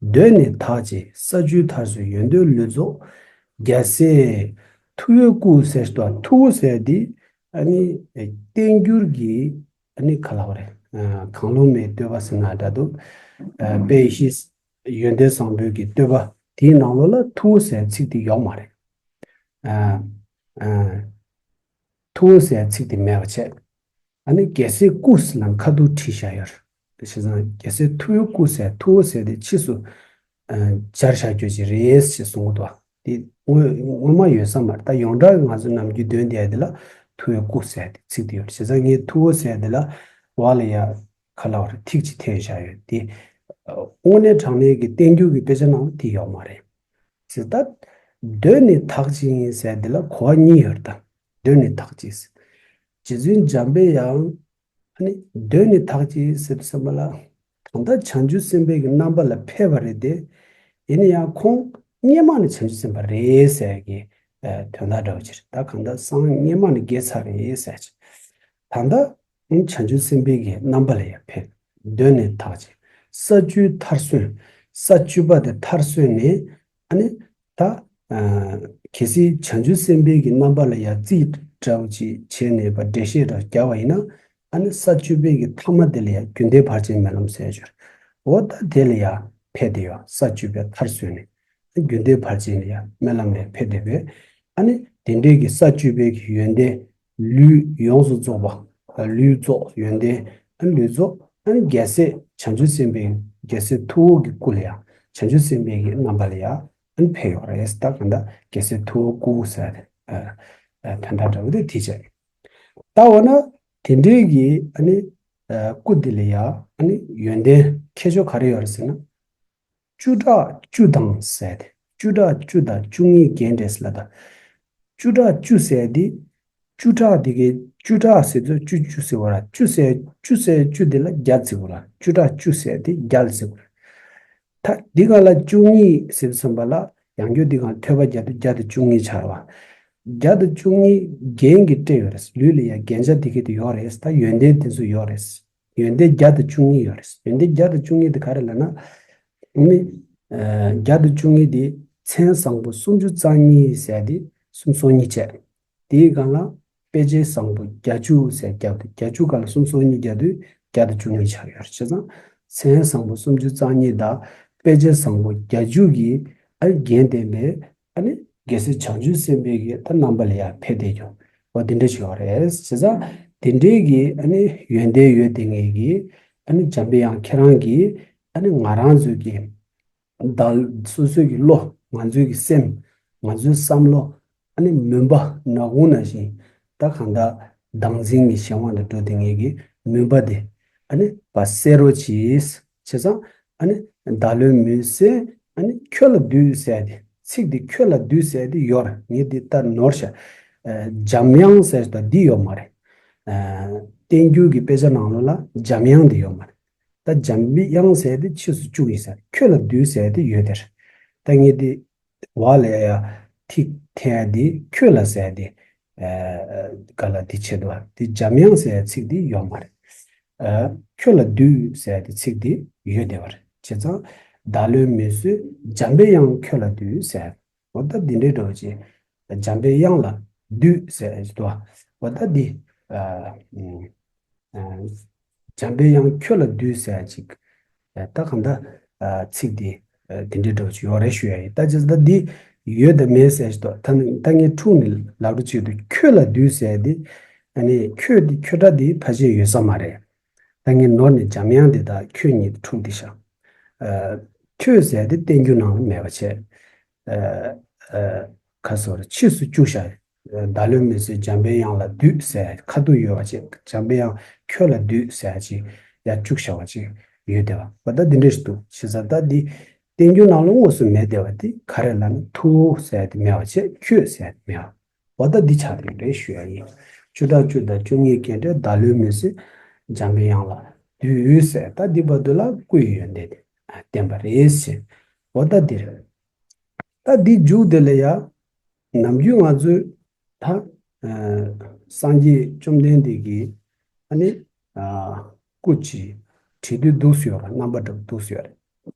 གདོད་ནས་དག་ཅིང་ས་བཅུའི་མཐར་སོན་ཡོན་ཏན་ལུས་རྫོགས། རྒྱལ་སྲས་ཐུ་བོའི་སྐུ་ཟེར་ཏོ། ཐུ་བོ་ཟེར་འདི་ཨ་ནི་བསྟན་འགྱུར་གྱི་ཨ་ནི་ག་ལབ་རེད། ཨ། གང་ལུང་མའི་བསྟོད་པ་ཟེར་ན་འདྲ་འདུག་ཨ། དཔལ་ཡེ་ཤེས་ཡོན་ཏན་བཟང་པོའི་གི་བསྟོད་པ་དེའི་ནང་ལོགས་ལ་ཐུ་བོ་ཟེར་ཚིག་དེ་ཡོག་མ་རེད། ཨ། ཨ། ཐུ་བོ་ཟེར་ཚིག་དེ་མེད་པ་བྱས། ཨ་ནི་རྒྱལ་སྲས་སྐུ་ཟེར་ལ་ཁ་ཐུག་བྲིས་བཞག་ཡོད་རེད། བྱས་ཙང་རྒྱལ་སྲས་ཐུ་བོའི་སྐུ་ཟེར། ཐུ་བོ་ཟེར་དེ་ཕྱིས་སུ་ཨ་སྦྱར་བཞག་རྒྱུ་ཅིག་རེད་ཅེས་གསུང་གི་འདུག་དེ་སྔོན་སྔོན་མ་ཡོད་ས་མ་རེད། ད་ཡོངས་གྲགས་ཀྱི་ང་ཚོ་ནམ་རྒྱུན་འདོན་བསྡད་ཡ་དེ་ལ་ཐུ་བོའི་སྐུ་ཟེར་དེ་ཚིག་དེ་ཡོད་རེད། བྱས་ཙང་ངས་ཐུ་བོ་ཟེར་དེ་ལ་བ་ལ་ཡ་ག་ལབ་རེད། ཐིག་ཅིག་འཐེན་བཞག་ཡོད་དེ། དངོས་གནས་དྲང་གནས་ཀྱི་བསྟན་འགྱུར་གྱི་དཔེ་ཆ་ནང་ལ་དེ་ཡོག་མ་རེད། ཟེར་ད། གདོད་ནས་དག་ཅིང་ཟེར་འདི་ལ་གོ་བ་གཉིས་ཡོད་རེད་ད། གདོད་ནས་དག་ཅིང་ཟེར། རྗེ་བཙུན་འཇམ་པའི་དབྱངས་ཨ་ནི་གདོད་ནས་དག་ཅིང་ཟེར་དུས་ཙམ་པ་ལ། ད་ལྟ་བྱང་ཆུབ་སེམས་དཔའི་གི་རྣམ་པ་ལ་ཕེབས་པ་རེད་དེ། ཡིན་ན་ཡང་ཁོང་སྔོན་མ་ནས་བྱང་ཆུབ་སེམས་དཔའ་རེད་ཟེར་གི་ཨ་དོན་དག་འདྲ་བོ་ཅིག་རེད། ད་གང་ལྟར་སང་སྔོན་མ་ནས་རྒྱལ་ཚར་རེད་ཟེར་ཅིག་ད་ལྟ་བྱང་ཆུབ་སེམས་དཔའི་གི་རྣམ་པ་ལ་ཡང་ཕེབས། གདོད་ནས་དག་ཅིང་ས་བཅུའི་མཐར་སོན། ས་བཅུ་པ་དེ་མཐར་སོན་ནས་ཨ་ནི་ད་ཨ་གལ་སྲིད་བྱང་ཆུབ་སེམས་དཔའི་གི་རྣམ་པ་ལ་ཡང་རྩིས་འདྲ་བོ་ཅིག་བྱས་ནས་པ་འགྲེལ་བཤད་འདྲ་བརྒྱབ་པ་ཡིན་ན། ཨ་ནི་ས་བཅུ་པའི་གི་ཐ་མ་དེ་ལ་ཡང་རྒྱུན་གཏན་ཕར་ཕྱིན་སྨོན་ལམ་ཟེར་ཡ་ཅིག་ཡོད་རེད། འོ་ད་དེ་ལ་ཡང་ཕེབས་བསྡད་ཡོད། ས་བཅུ་པའི་མཐར་སོན་ནས། རྒྱུན་གཏན་ཕར་ཕྱིན་ལ་ཡང་སྨོན་ལམ་ལ་ཕེབས་བསྡད་པས། ཨ་ནི་དེ་འདྲའི་གི་ས་བཅུ་པའི་གི་ཡོན་ཏན་ལུས་ཡོངས་སུ་རྫོགས་པ། ལུས་རྫོགས་ཡོན་ཏན། ཨ་ནི་ལུས་རྫོགས། ཨ་ནི་རྒྱལ་སྲས་བྱང་ཆུབ་སེམས་དཔའི། རྒྱལ་སྲས་ཐུ་བོ་གི་སྐུ་ལ་ཡང་བྱང་ཆུབ་སེམས་དཔའི་གི་རྣམ་པ་ལ་ཡང་ཨ་ནི་ཕེབས་ཡོད་རེད། ད་གང་ལྟར་རྒྱལ་སྲས་ཐུ་བོ་སྐུ་ཟེར་ཏེ་ཨ་ཨ་དོན་དག་འདྲ་བོ་དེ་དེ་བྱས། ད་འོ་ན་དེ་འདྲའི་གི་ཨ་ནི་ཨ་སྐུ་དེ་ལ་ཡང་ཨ་ནི་ཡོན་ཏན་ཁྱད་ཆོས་ག་རེ་ཡོད་རེད་ཟེར་ན། བཅུ་ཕྲག་བཅུ་དང་ཟེར་ཏེ། བཅུ་ཕྲག་བཅུ་དང་བཅུ་གཉིས་རྒྱན་འགྲེས་ལ་ད། བཅུ་ཕྲག་བཅུ་ཟེར་ཏེ། བཅུ་ཕྲག་དེ་གའི་བཅུ་ཕྲག་ཟེར་དུས་བཅུ་བཅུ་ཟེར་བ་ར། བཅུ་ཟེར་བཅུ་ཟེར་བཅུ་དེ་ལ་བརྒྱ་ཟེར་བ་ར། བཅུ་ཕྲག་བཅུ་ཟེར་དེ་བརྒྱ་ལ་ཟེར་བ་ར། ད་འདི་ག་ལ་བཅུ་གཉིས་ཟེར་དུས་ཙམ་པ་ལ་ཡང་བསྐྱར་འདི་ག་ལ་ཐོས་པ་བརྒྱབ་དུས་བརྒྱ་དང་བཅུ་གཉིས་ཆགས་ར་བ། བརྒྱ་དང་བཅུ་གཉིས་རྒྱན་གྱིས་སྤྲས་ཡོད་རེད། ལུས་ལ་ཡང་རྒྱན་ཆ་དེ་གའི་དེ་ཡོད་རེད། ད་ཡོན་ཏན་དེ་ཚོ་ཡོད་རེད། ཡོན་ཏན་བརྒྱ་དང་བཅུ་གཉིས་ཡོད་རེད། ཡོན་ཏན་བརྒྱ་དང་བཅུ་གཉིས་དེ་ག་རེ་ལབ་ན། ཨ་ནི། ཨ། བརྒྱ་དང་བཅུ་གཉིས་དེ་མཚན་བཟང་པོ་སུམ་ཅུ་རྩ་གཉིས་ཟེར་དེ་སུམ་ཅུ་སོ་གཉིས་བྱས། དེའི་སྒང་ལ་དཔེ་བྱད་བཟང་པོ་བརྒྱད་ཅུ་ཟེར་བརྒྱབ་དུས་བརྒྱད་ཅུ་སྒང་ལ་སུམ་ཅུ་སོ་གཉིས་བརྒྱབ་དུས་བརྒྱ་དང་བཅུ་གཉིས་ཆགས་ཡོད་རེད། བྱས་ཙང་མཚན་བཟང་པོ་སུམ་ཅུ་རྩ་གཉིས་དང་དཔེ་བྱད་བཟང་པོ་བརྒྱད་ཅུ་གིས་ཨ་ནི་རྒྱན་ལྡན་པའི་ཨ་ནི་རྒྱལ་སྲས་བྱང་ཆུབ་སེམས་དཔའི་གི་ད་རྣམ་པ་ལ་ཡང་ཕེབས་བསྡད་ཀྱང་འོ་དེ་འདྲ་ཞིག་ཡོད་རེད། བྱས་ཙང་དེ་འདྲའི་གི་ཨ་ནི་ཡོན་ཏན་ཡོད་དེ་ངེས་ཀྱི་ཨ་ནི་འཇམ་པའི་དབྱངས་ཁྱེད་རང་གིས་ཨ་ནི་ང་རང་ཚོའི་གི་བདག་སོ་སོའི་གི་བློ། ང་ཚོའི་གི་སེམས། ང་ཚོའི་བསམ་བློ། ཨ་ནི་མུན་པ་ནག་ཁུང་ནང་བཞིན་ད་གང་ལྟར་བདག་འཛིན་གྱི་གཞན་དབང་དུ་འགྲོ་དེ་ངེས་ཀྱི་མུན་པ་དེ་ཨ་ནི་བ་སེལ་རོགས་གྱིས། བྱས་ཙང་ཨ་ནི་བདག་བློའི་མུན་སེལ། ཨ་ནི་ཁྱོད་ལ་འདུད་ཟེར་དེ་ཚིག་དེ་ཁྱོད་ལ་འདུད་ཟེར་དེ་ཡོད་རེད། ངས་འདི་ལྟར་ནོར་ཤག་འཇམ་དབྱངས་ཟེར་ད་འདི་ཡོད་མ་རེད། ཨ། བསྟན་འགྱུར་གྱི་དཔེ་ཆ་ནང་ལོགས་ལ་འཇམ་དབྱངས་འདི་ཡོད་མ་རེད། ད་འཇམ་དབྱངས་ཟེར་དེ་ཕྱིས་སུ་བཅུག་ཡིན་ཟེར། ཁྱོད་ལ་འདུད་ཟེར་དེ་ཡོད་དེར། ད་ངས་དེ་བ་ལ་ཡ་ཐིག་འཐེན་ཡ་དེ་ཁྱོད་ལ་ཟེར་དེ། ཨ། ག་ལ་དེ་བྱེད་དོ། དེ་འཇམ་དབྱངས་ཟེར་ཚིག་དེ་ཡོད་མ་རེད། ཨ། ཁྱོད་ལ་འདུད་ཟེར་དེ་ཚིག་དེ་ཡོད་དེ་བ་རེད། བྱས་ཙང་བདག་བློའི་མུན་སེལ་འཇམ་པའི་དབྱངས་ཁྱོད་ལ་འདུད་ཟེར། འོ་ད་འདི་འདྲའི་འགྲོ་བྱེད། འཇམ་པའི་དབྱངས་ལ་འདུད་ཟེར་དོ། འོ་ད་འདི། ཨ། ཨ། འཇམ་པའི་དབྱངས་ཁྱོད་ལ་འདུད་ཟེར་ཅིག་ཨ། ད་གང་ལྟར། ཨ། ཚིག་འདི། ཨ། འདི་འདྲའི་འགྲོ་བྱེད་ཡོད་རེད་ཞུ་ཡ་ཡིན། ད་ཅི་ད་འདི་ཡོད་དང་མེད་ཟེར་ཞིག་ཏོ། ད་ནི་ད་ངས་འཁྲུག་ནས་ལབ་རོགས་བྱེད་དུ་ཁྱོད་ལ་འདུད་ཟེར་འདི། ཨ་ནི་ཁྱོད་འདི་ཁྱོད་སྒྲ་འདི་ཕལ་ཆེར་ཡོད་ས་མ་རེད། ད་ངས་ནོར་ནས་འཇམ་དབྱངས་འདི་དང་ཁྱོད་གཉིས་འཁྲུག་འདི་ཤག་ཨ། ཁྱོད་ཟེར་འདི་བསྟན་འགྱུར་ནང་ལ་མེད་པ་བྱས། ཨ། ཨ། ཁ་སོར་ཕྱིས་སུ་བཅུག་བཞག་བདག་བློའི་མུན་སེལ་འཇམ་པའི་དབྱངས་ལ་འདུད་ཟེར་ཁ་ཐུག་ཡོད་པ་བྱས། འཇམ་པའི་དབྱངས་ཁྱོད་ལ་འདུད་ཟེར་ཅིག་ཡར་བཅུག་བཞག་པ་ཅིག་ཡོད་དེ་བ། འོ་ད་འདི་འདྲ་ཞིག་འདུག་བྱས་ཙང་ད་འདི་བསྟན་འགྱུར་ནང་ལ་དངོས་སུ་མེད་དེ་བ། དེ་ག་རེ་ལབ་ན་ཐུ་བོ་ཟེར་དེ་མེད་པ་བྱས། ཁྱོད་ཟེར་དེ་མེད་པ། འོ་ད་འདི་ཆགས་དེ་རེད་ཞུ་ཡ་ཡིན། བཅུ་ཕྲག་བཅུ་དང་བཅུ་གཉིས་རྒྱན་སྤྲས་བདག་བློའི་མུན་སེལ་འཇམ་པའི་དབྱངས་ལ་འདུད་ཟེར། ད་འདི་བར་དུ་ལ་སྐུ་ཡི་ཡོན་ཏན་དེ་བསྟན་པ་རེད་ཟེར། འོ་ད་འདི་རེད། ད་འདི་མཇུག་དེ་ལ་ཡ། ནམ་རྒྱུན་ང་ཚོས་ད། ཨ། སངས་རྒྱས་བཅོམ་ལྡན་འདས་ཀྱི་ཨ་ནི། ཨ། སྐུ་ཅིག་བྲིས་དུས་འདུག་སེ་ཡོད་ར། རྣམ་པ་འདྲ་པོ་འདུག་སེ་ཡོད་རེད།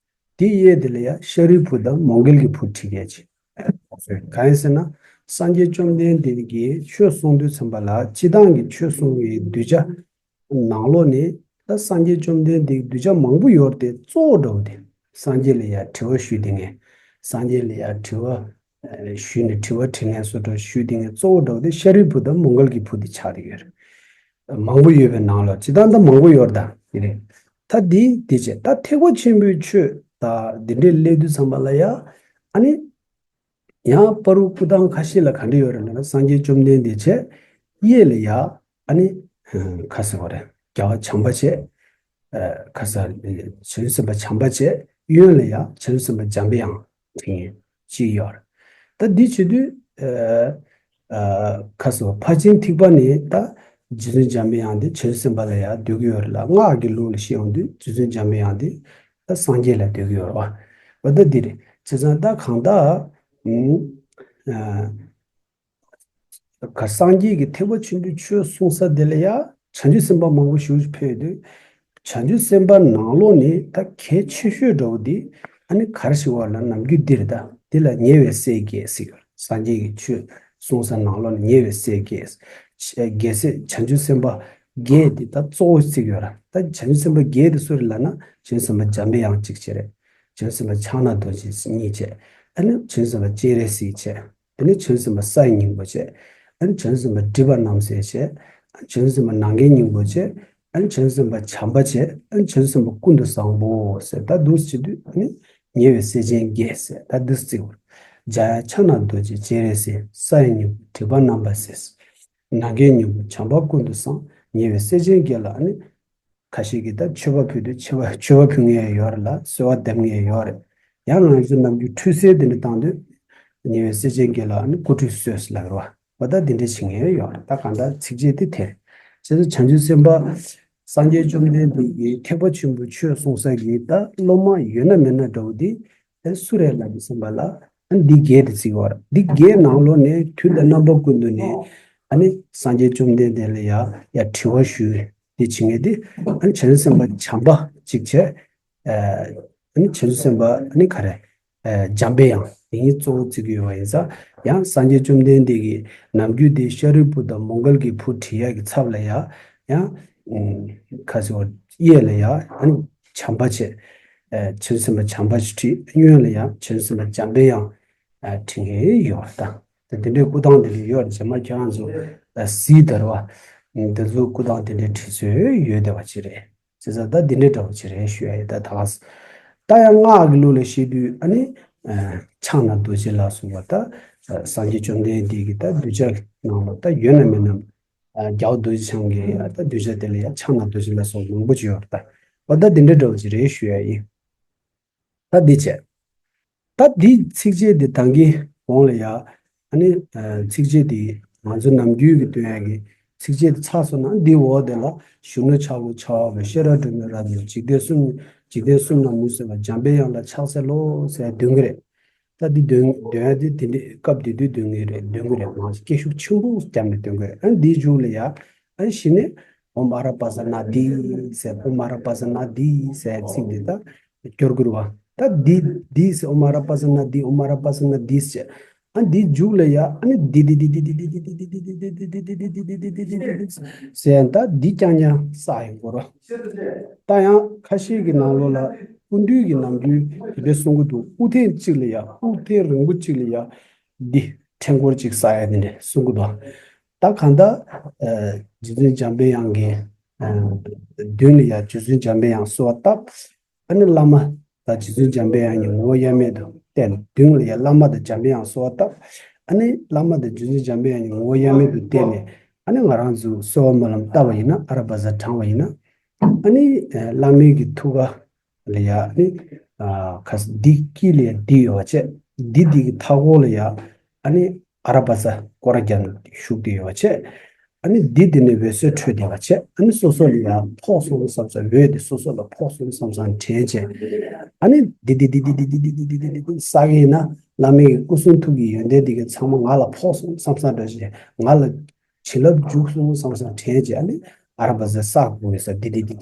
དེའི་གཡས་དེ་ལ་ཡ་ཤཱ་རིའི་བུ་དང་མོའུ་འགལ་གྱི་བུ་བྲིས་མཁན་ཅིག་གང་ཡིན་ཟེར་ན། སངས་རྒྱས་བཅོམ་ལྡན་འདས་ཀྱིས་ཆོས་གསུང་དུས་ཙམ་པ་ལ་སྤྱིར་བཏང་གི་ཆོས་གསུང་བའི་གདུལ་བྱ། ནང་ལོགས་ནས་ད་སངས་རྒྱས་བཅོམ་ལྡན་འདས་ཀྱི་གདུལ་བྱ་མང་པོ་ཡོད་དེ། གཙོ་བོ་འདྲ་པོ་དེ་སངས་རྒྱས་ལ་ཡ་དྲི་བ་ཞུས་དེ་ངས། སངས་རྒྱས་ལ་ཡ་དྲི་བ་ཞུས་ནས་དྲི་བ་དྲིས་ལན་སོགས་འདྲ་ཞུས་དེ་ངས། གཙོ་བོ་འདྲ་པོ་དེ་ཤཱ་རིའི་བུ་དང་མོའུ་འགལ་གྱི་བུ་དེ་ཆགས་དེ་ཡོད་རེད། མང་པོ་ཡོད་པའི་ནང་ལོགས་ཇི་ལྟར་འདི་མང་པོ་ཡོད་ད་དེ་རེད། ད་འདི་དེ་བྱས། ད་ཐེག་པ་ཆེན་པོའི་ཆོས་ད་འདི་འདྲའི་སླེབས་དུས་ཙམ་པ་ལ་ཡ། ཨ་ནི། ཡང་བར་དུ་སྐུ་ཐང་ཁ་ཤས་ལ་ག་འདྲ་ཡོད་རེད་ལབ་ན། སངས་རྒྱས་བཅོམ་ལྡན་འདས་བྱས། གཡས་ལ་ཡ། ཨ་ནི། ཁ་ཟེར་བ་རེད། རྒྱལ་བ་བྱམས་པ་བྱས། ཁ་ཟེར། བྱང་ཆུབ་སེམས་དཔའ་བྱམས་པ་བྱས། གཡོན་ལ་ཡ་བྱང་ཆུབ་སེམས་དཔའ་འཇམ་པའི་དབྱངས་དེ་ངས་ཅིག་ཡོད་རེད། ད་འདི་བྱེད་དུས། ཁ་ཟེར་བ་ཕར་ཕྱིན་ཐེག་པ་ནས་ད་རྗེ་བཙུན་འཇམ་པའི་དབྱངས་དེ་བྱང་ཆུབ་སེམས་དཔའ་ལ་ཡ་འདུད་ཀྱི་ཡོད་རེད་ལ། སྔགས་ཀྱི་ལུགས་ལ་བཤད་ཡོང་དུས་རྗེ་བཙུན་འཇམ་པའི་དབྱངས་དེ་ད་སངས་རྒྱས་ལ་འདུད་ཀྱི་ཡོད་རེད་བ། འོ་ད་འདི་རེད། བྱས་ཙང་ད་གང་ལྟར། ཨ། ག་སངས་རྒྱས་ཀྱི་ཐེག་པ་ཆེན་པོའི་ཆོས་གསུང་ས་དེ་ལ་ཡ་བྱང་ཆུབ་སེམས་དཔའ་མང་པོ་ཞིག་ཕེབས་དུས། བྱང་ཆུབ་སེམས་དཔའ་ནང་ལོགས་ནས་ད་གལ་ཆེ་ཤོས་འདྲ་པོ་དེ་ཨ་ནི་ག་རེ་ཞིག་བ་ལ་ནམ་རྒྱུན་འདི་རེད། ད་འདི་ལ་ཉེ་བའི་སྲས་བརྒྱད་ཟེར་གྱི་ཡོད་རེད། སངས་རྒྱས་ཀྱི་ཆོས་གསུང་ས་ནང་ལོགས་ནས་ཉེ་བའི་སྲས་བརྒྱད། རྒྱལ་སྲས་བྱང་ཆུབ་སེམས་དཔའ་བརྒྱད་དེ་ད་གཙོ་བོ་བརྩི་གི་ཡོད་རེད། ད་བྱང་ཆུབ་སེམས་དཔའ་བརྒྱད་དེ་སུ་རེད་ལབ་ན། བྱང་ཆུབ་སེམས་དཔའ་འཇམ་པའི་དབྱངས་གཅིག་བྱས་རེད། བྱང་ཆུབ་སེམས་དཔའ་ཕྱག་ན་རྡོ་རྗེ་གཉིས་བྱས། ཨ་ནི་བྱང་ཆུབ་སེམས་དཔའ་སྤྱན་རས་གཟིགས་བྱས། དེ་ནས་བྱང་ཆུབ་སེམས་དཔའ་ས་ཡི་སྙིང་པོ་བྱས། ཨ་ནི་བྱང་ཆུབ་སེམས་དཔའ་སྒྲིབ་པ་རྣམ་སེལ་བྱས། ཨ་ནི་བྱང་ཆུབ་སེམས་དཔའ་ནམ་མཁའི་སྙིང་པོ་བྱས། ཨ་ནི་བྱང་ཆུབ་སེམས་དཔའ་བྱམས་པ་བྱས། ཨ་ནི་བྱང་ཆུབ་སེམས་དཔའ་ཀུན་ཏུ་བཟང་པོ་ཟེར། ད་འདུག་སེ་བྱེད་དུས་ཨ་ནི་ཉེ་བའི་སྲས་ཆེན་བརྒྱད་ཟེར་ད་འདུག་སེ་བརྩི་དགོས། འཇམ་དབྱངས་ཕྱག་ན་རྡོ་རྗེ་སྤྱན་རས་གཟིགས། ས་ཡི་སྙིང་པོ་སྒྲིབ་པ་རྣམ་པར་སེལ། ནམ་མཁའི་སྙིང་པོ་བྱམས་པ་ཀུན་ཏུ་བཟང་། ཉེ་བའི་སྲས་ཆེན་བརྒྱད་ལ་ཨ་ནི། ཁ་ཤས་ཀྱིས་ད་མཆོད་པ་ཕུལ་དུས་མཆོད་པ་མཆོད་པ་ཕུལ་མཁན་ཡང་ཡོད་རེད་ལ། གསོལ་བ་འདེབས་མཁན་ཡང་ཡོད་རེད། ཡང་ང་ཚོ་ནམ་རྒྱུན་ཁྲུས་གསོལ་དེ་འདྲ་བཏང་དུས། ཉེ་བའི་སྲས་ཆེན་བརྒྱད་ལ་ཨ་ནི་སྐུ་ཁྲུས་གསོལ་ཟེར་ལབ་རེད་བ། འོ་ད་འདི་འདྲ་བྱེད་མཁན་ཡོད་རེད། ད་གང་ལྟར་ཚིགས་བཅད་དེ་དེ་རེད། བྱས་ཙང་བྱང་ཆུབ་སེམས་དཔའ་སངས་རྒྱས་བཅོམ་ལྡན་འདས་ཀྱིས་ཐེག་པ་ཆེན་པོའི་ཆོས་གསུངས་ས་གི་ད་སློབ་མ་ཡོད་ན་མེད་ན་འདྲ་བོ་འདི་ཨ་ནི་སུ་རེད་ལབ་དུས་ཙམ་པ་ལ། ཨ་ནི་འདི་བརྒྱད་དེ་བརྩི་གི་ཡོད་རེད། འདི་བརྒྱད་ནང་ལོགས་ནས་དུས་དང་རྣམ་པ་ཀུན་ཏུ་ནས་ཨ་ནི་སངས་རྒྱས་བཅོམ་ལྡན་འདས་ལ་ཡ་ཡ་དྲི་བ་ཞུས་དེ་བྱེད་མཁན་དེ་ཨ་ནི་བྱང་ཆུབ་སེམས་དཔའ་བྱམས་པ་གཅིག་བྱས། ཨ་ནི་བྱང་ཆུབ་སེམས་དཔའ་ཨ་ནི་ག་རེ། ཨ་འཇམ་པའི་དབྱངས་དེ་ཉིད་གཙོ་བོ་བརྩི་གི་ཡོད་པ་ཡིན་ཙང་། ཡང་སངས་རྒྱས་བཅོམ་ལྡན་འདས་ཀྱིས་ནམ་རྒྱུན་དེ་ཤཱ་རིའི་བུ་དང་མོའུ་འགལ་གྱི་བུ་ཁྲིད་ཡ་གི་ཚབ་ལ་ཡ་ཡང་ཁ་སོ་གཡས་ལ་ཡ་ཨ་ནི་བྱམས་པ་བྱས། ཨ་བྱང་ཆུབ་སེམས་དཔའ་བྱམས་པ་ཞིག་ཁྲིད། གཡོན་ལ་ཡ་བྱང་ཆུབ་སེམས་དཔའ་འཇམ་པའི་དབྱངས་ཁྲིད་མཁན་ཡོད་པ་དང་། དེ་འདྲའི་སྐུ་ཐང་དེ་འདྲ་ཡོད་རེད། རྗེས་མ་ཁྱེད་རང་ཚོ་གཟིགས་དར་བ་འདི་ཚོ་སྐུ་ཐང་དེ་འདྲའི་ཁྲིད་སྲོལ་ཡོད་བསྡད་པ་ཅིག་རེད། བྱས་ཙང་ད་འདི་འདྲའི་འདྲ་བོ་ཅིག་རེད་ཞུ་ཡ་ཡིན། ད་ད་ག་ས་ད་ཡང་སྔགས་ཀྱི་ལུགས་ལ་བཤད་དུས་ཨ་ནི་ཕྱག་ན་རྡོ་རྗེ་ལ་སོགས་པ་ད་སངས་རྒྱས་བཅོམ་ལྡན་འདས་ཀྱི་ད་གདུལ་བྱ་ནང་ལ་ད་ཡོད་ན་མེད་ན་རྒྱལ་བ་རྡོ་རྗེ་འཆང་གི་ད་གདུལ་བྱ་དེ་ལ་ཡང་ཕྱག་ན་རྡོ་རྗེ་ལ་སོགས་མང་པོ་ཅིག་ཡོད་རེད། ད་འོ་ད་འདི་འདྲའི་འདྲ་བོ་ཅིག་རེད་ཞུ་ཡ་ཡིན། ད་འདི་བྱས། ད་འདིའི་ཚིགས་བཅད་འདི་ད་གིན་གོང་ལ་ཡ། ཨ་ནི་ཚིགས་བཅད་འདི་ང་ཚོ་ནམ་རྒྱུན་གྱི་སྟོན་ཡ་གི་ཚིགས་བཅད་འདི་ཚར་སོང་ན། འདིའི་འོག་དེ་ལ་གཞོན་ནུ་ཆགས་ལུགས་འཆལ་བ་བས། ཤེས་རབ་སྒྲོན་མེ་རབ་ཡིན་འཇིག་རྟེན་གསུམ། འཇིག་རྟེན་གསུམ་ན་མུན་སེལ་བ། འཇམ་པའི་དབྱངས་ལ་ཕྱག་འཚལ་ལོ་ཟེར་འདོན་གི་རེད། ད་འདི་འདོན་འདོན་ཡ་འདི་དེ་འདྲའི་སྐབས་དེ་དུས་འདོན་གི་རེད། འདོན་གི་རེད། མང་སྐད་ཤུགས་ཆེན་པོ་བརྒྱབ་ནས་འདོན་གི་རེད། ཨ་ནི་འདིའི་མཇུག་ལ་ཡ། ཨ་ནི་གཞི་ནས་ཨོཾ་ཨ་ར་པ་ཙ་ན་དྷཱིཿ་ཟེར། ཨོཾ་ཨ་ར་པ་ཙ་ན་དྷཱིཿ་ཟེར་ཚིག་འདི་ད་སྐྱོར་དགོས་རེད་བ། ད་འདི་འདི་ཟེར། ཨོཾ་ཨ་ར་པ་ཙ་ན་དྷཱིཿ་ཨོཾ་ཨ་ར་པ་ཙ་ན་དྷཱིཿ་ཟེར། ཨ་འདི་མཇུག་ལ་ཡ་ཨ་ནི་འདི་འདི་འདི་འདི་འདི་འདི་འདི་འདི་འདི་འདི་འདི་འདི་འདི་འདི་འདི་འདི་ཟེར། ད་འདི་རྐྱང་རྐྱང་བསགས་ཡོང་དགོས་རེད། ད་ཡང་ཁ་ཤས་ཀྱི་ནང་ལོགས་ལ་སྐུ་མདུན་གྱི་ནམ་རྒྱུན་དེ་འདྲ་གསུང་གི་འདུག། དབུ་ཐེངས་གཅིག་ལ་ཡ། དབུ་ཐེངས་རིང་པོ་གཅིག་ལ་ཡ་འདི་ཕྲེང་སྐོར་གཅིག་བསགས་ཡ་དེ་འདྲ་གསུང་གི་འདུག། ད་གང་ལྟར་ཨ་རྗེ་བཙུན་འཇམ་པའི་དབྱངས་ཀྱི་ཨ་མདུན་ལ་ཡ་རྗེ་བཙུན་འཇམ་པའི་དབྱངས་གསོལ་བ་བཏབ། ཨ་ནི་བླ་མ་དང་རྗེ་བཙུན་འཇམ་པའི་དབྱངས་ཀྱི་ངོ་བོ་དབྱེར་མེད་དུ་བསྟན། མདུན་ལ་ཡ་བླ་མ་དང་འཇམ་པའི་དབྱངས་གསོལ་བ་བཏབ། ཨ་ནི་བླ་མ་དང་རྗེ་བཙུན་འཇམ་པའི་དབྱངས་ཀྱི་ངོ་བོ་དབྱེར་མེད་དུ་བསྟན་ནས། ཨ་ནི་ང་རང་ཚོ་གསོལ་བ་སྨོན་ལམ་བཏབ་པ་ཡིན་ན། ཨ་ར་པ་ཙ་བགྲངས་པ་ཡིན་ན། ཨ་ནི་ཨ་བླ་མའི་གི་ཐུགས་ཀ་ལ་ཡ་ཨ་ནི་ཨ་ཁ་ས་འདི་དཀྱིལ་ལ་ཡ་འདི་ཡོད་པ་བྱས། འདི་འདི་གི་མཐའ་འཁོར་ལ་ཡ་ཨ་ནི་ཨ་ར་པ་ཙ་སྐོར་ར་བརྒྱབ་ནས་བཞུགས་བསྡད་ཡོད་པ་བྱས། ཨ་ནི་འདི་འདི་ནས་འོད་ཟེར་འཕྲོས་བསྡད་པ་བྱས། ཨ་ནི་སོ་སོ་ལ་ཡ་ཕོག་སོང་བསམ་ས། འོད་དེ་སོ་སོ་ལ་ཕོག་སོང་བསམ་ས་དྲན་བྱས། ཨ་ནི་འདི་འདི་འདི་འདི་འདི་འདི་འདི་འདི་འདི་འདི་འདི་ཟེར་གྱི་ཡིན་ན། བླ་མའི་གི་སྐུ་གསུང་ཐུགས་ཀྱི་ཡོན་ཏན་འདི་ག་ཚང་མ་ང་ལ་ཕོག་སོང་བསམ་ས་འདྲ་ཞིག། ང་ལ་བྱིན་རླབས་འཇུག་སོང་བསམ་བསམ་དྲན་བྱས། ཨ་ནི་ཨ་ར་པ་ཙ་བསག་དགོས་ཡོད་ས། འདི་འདི་འདི་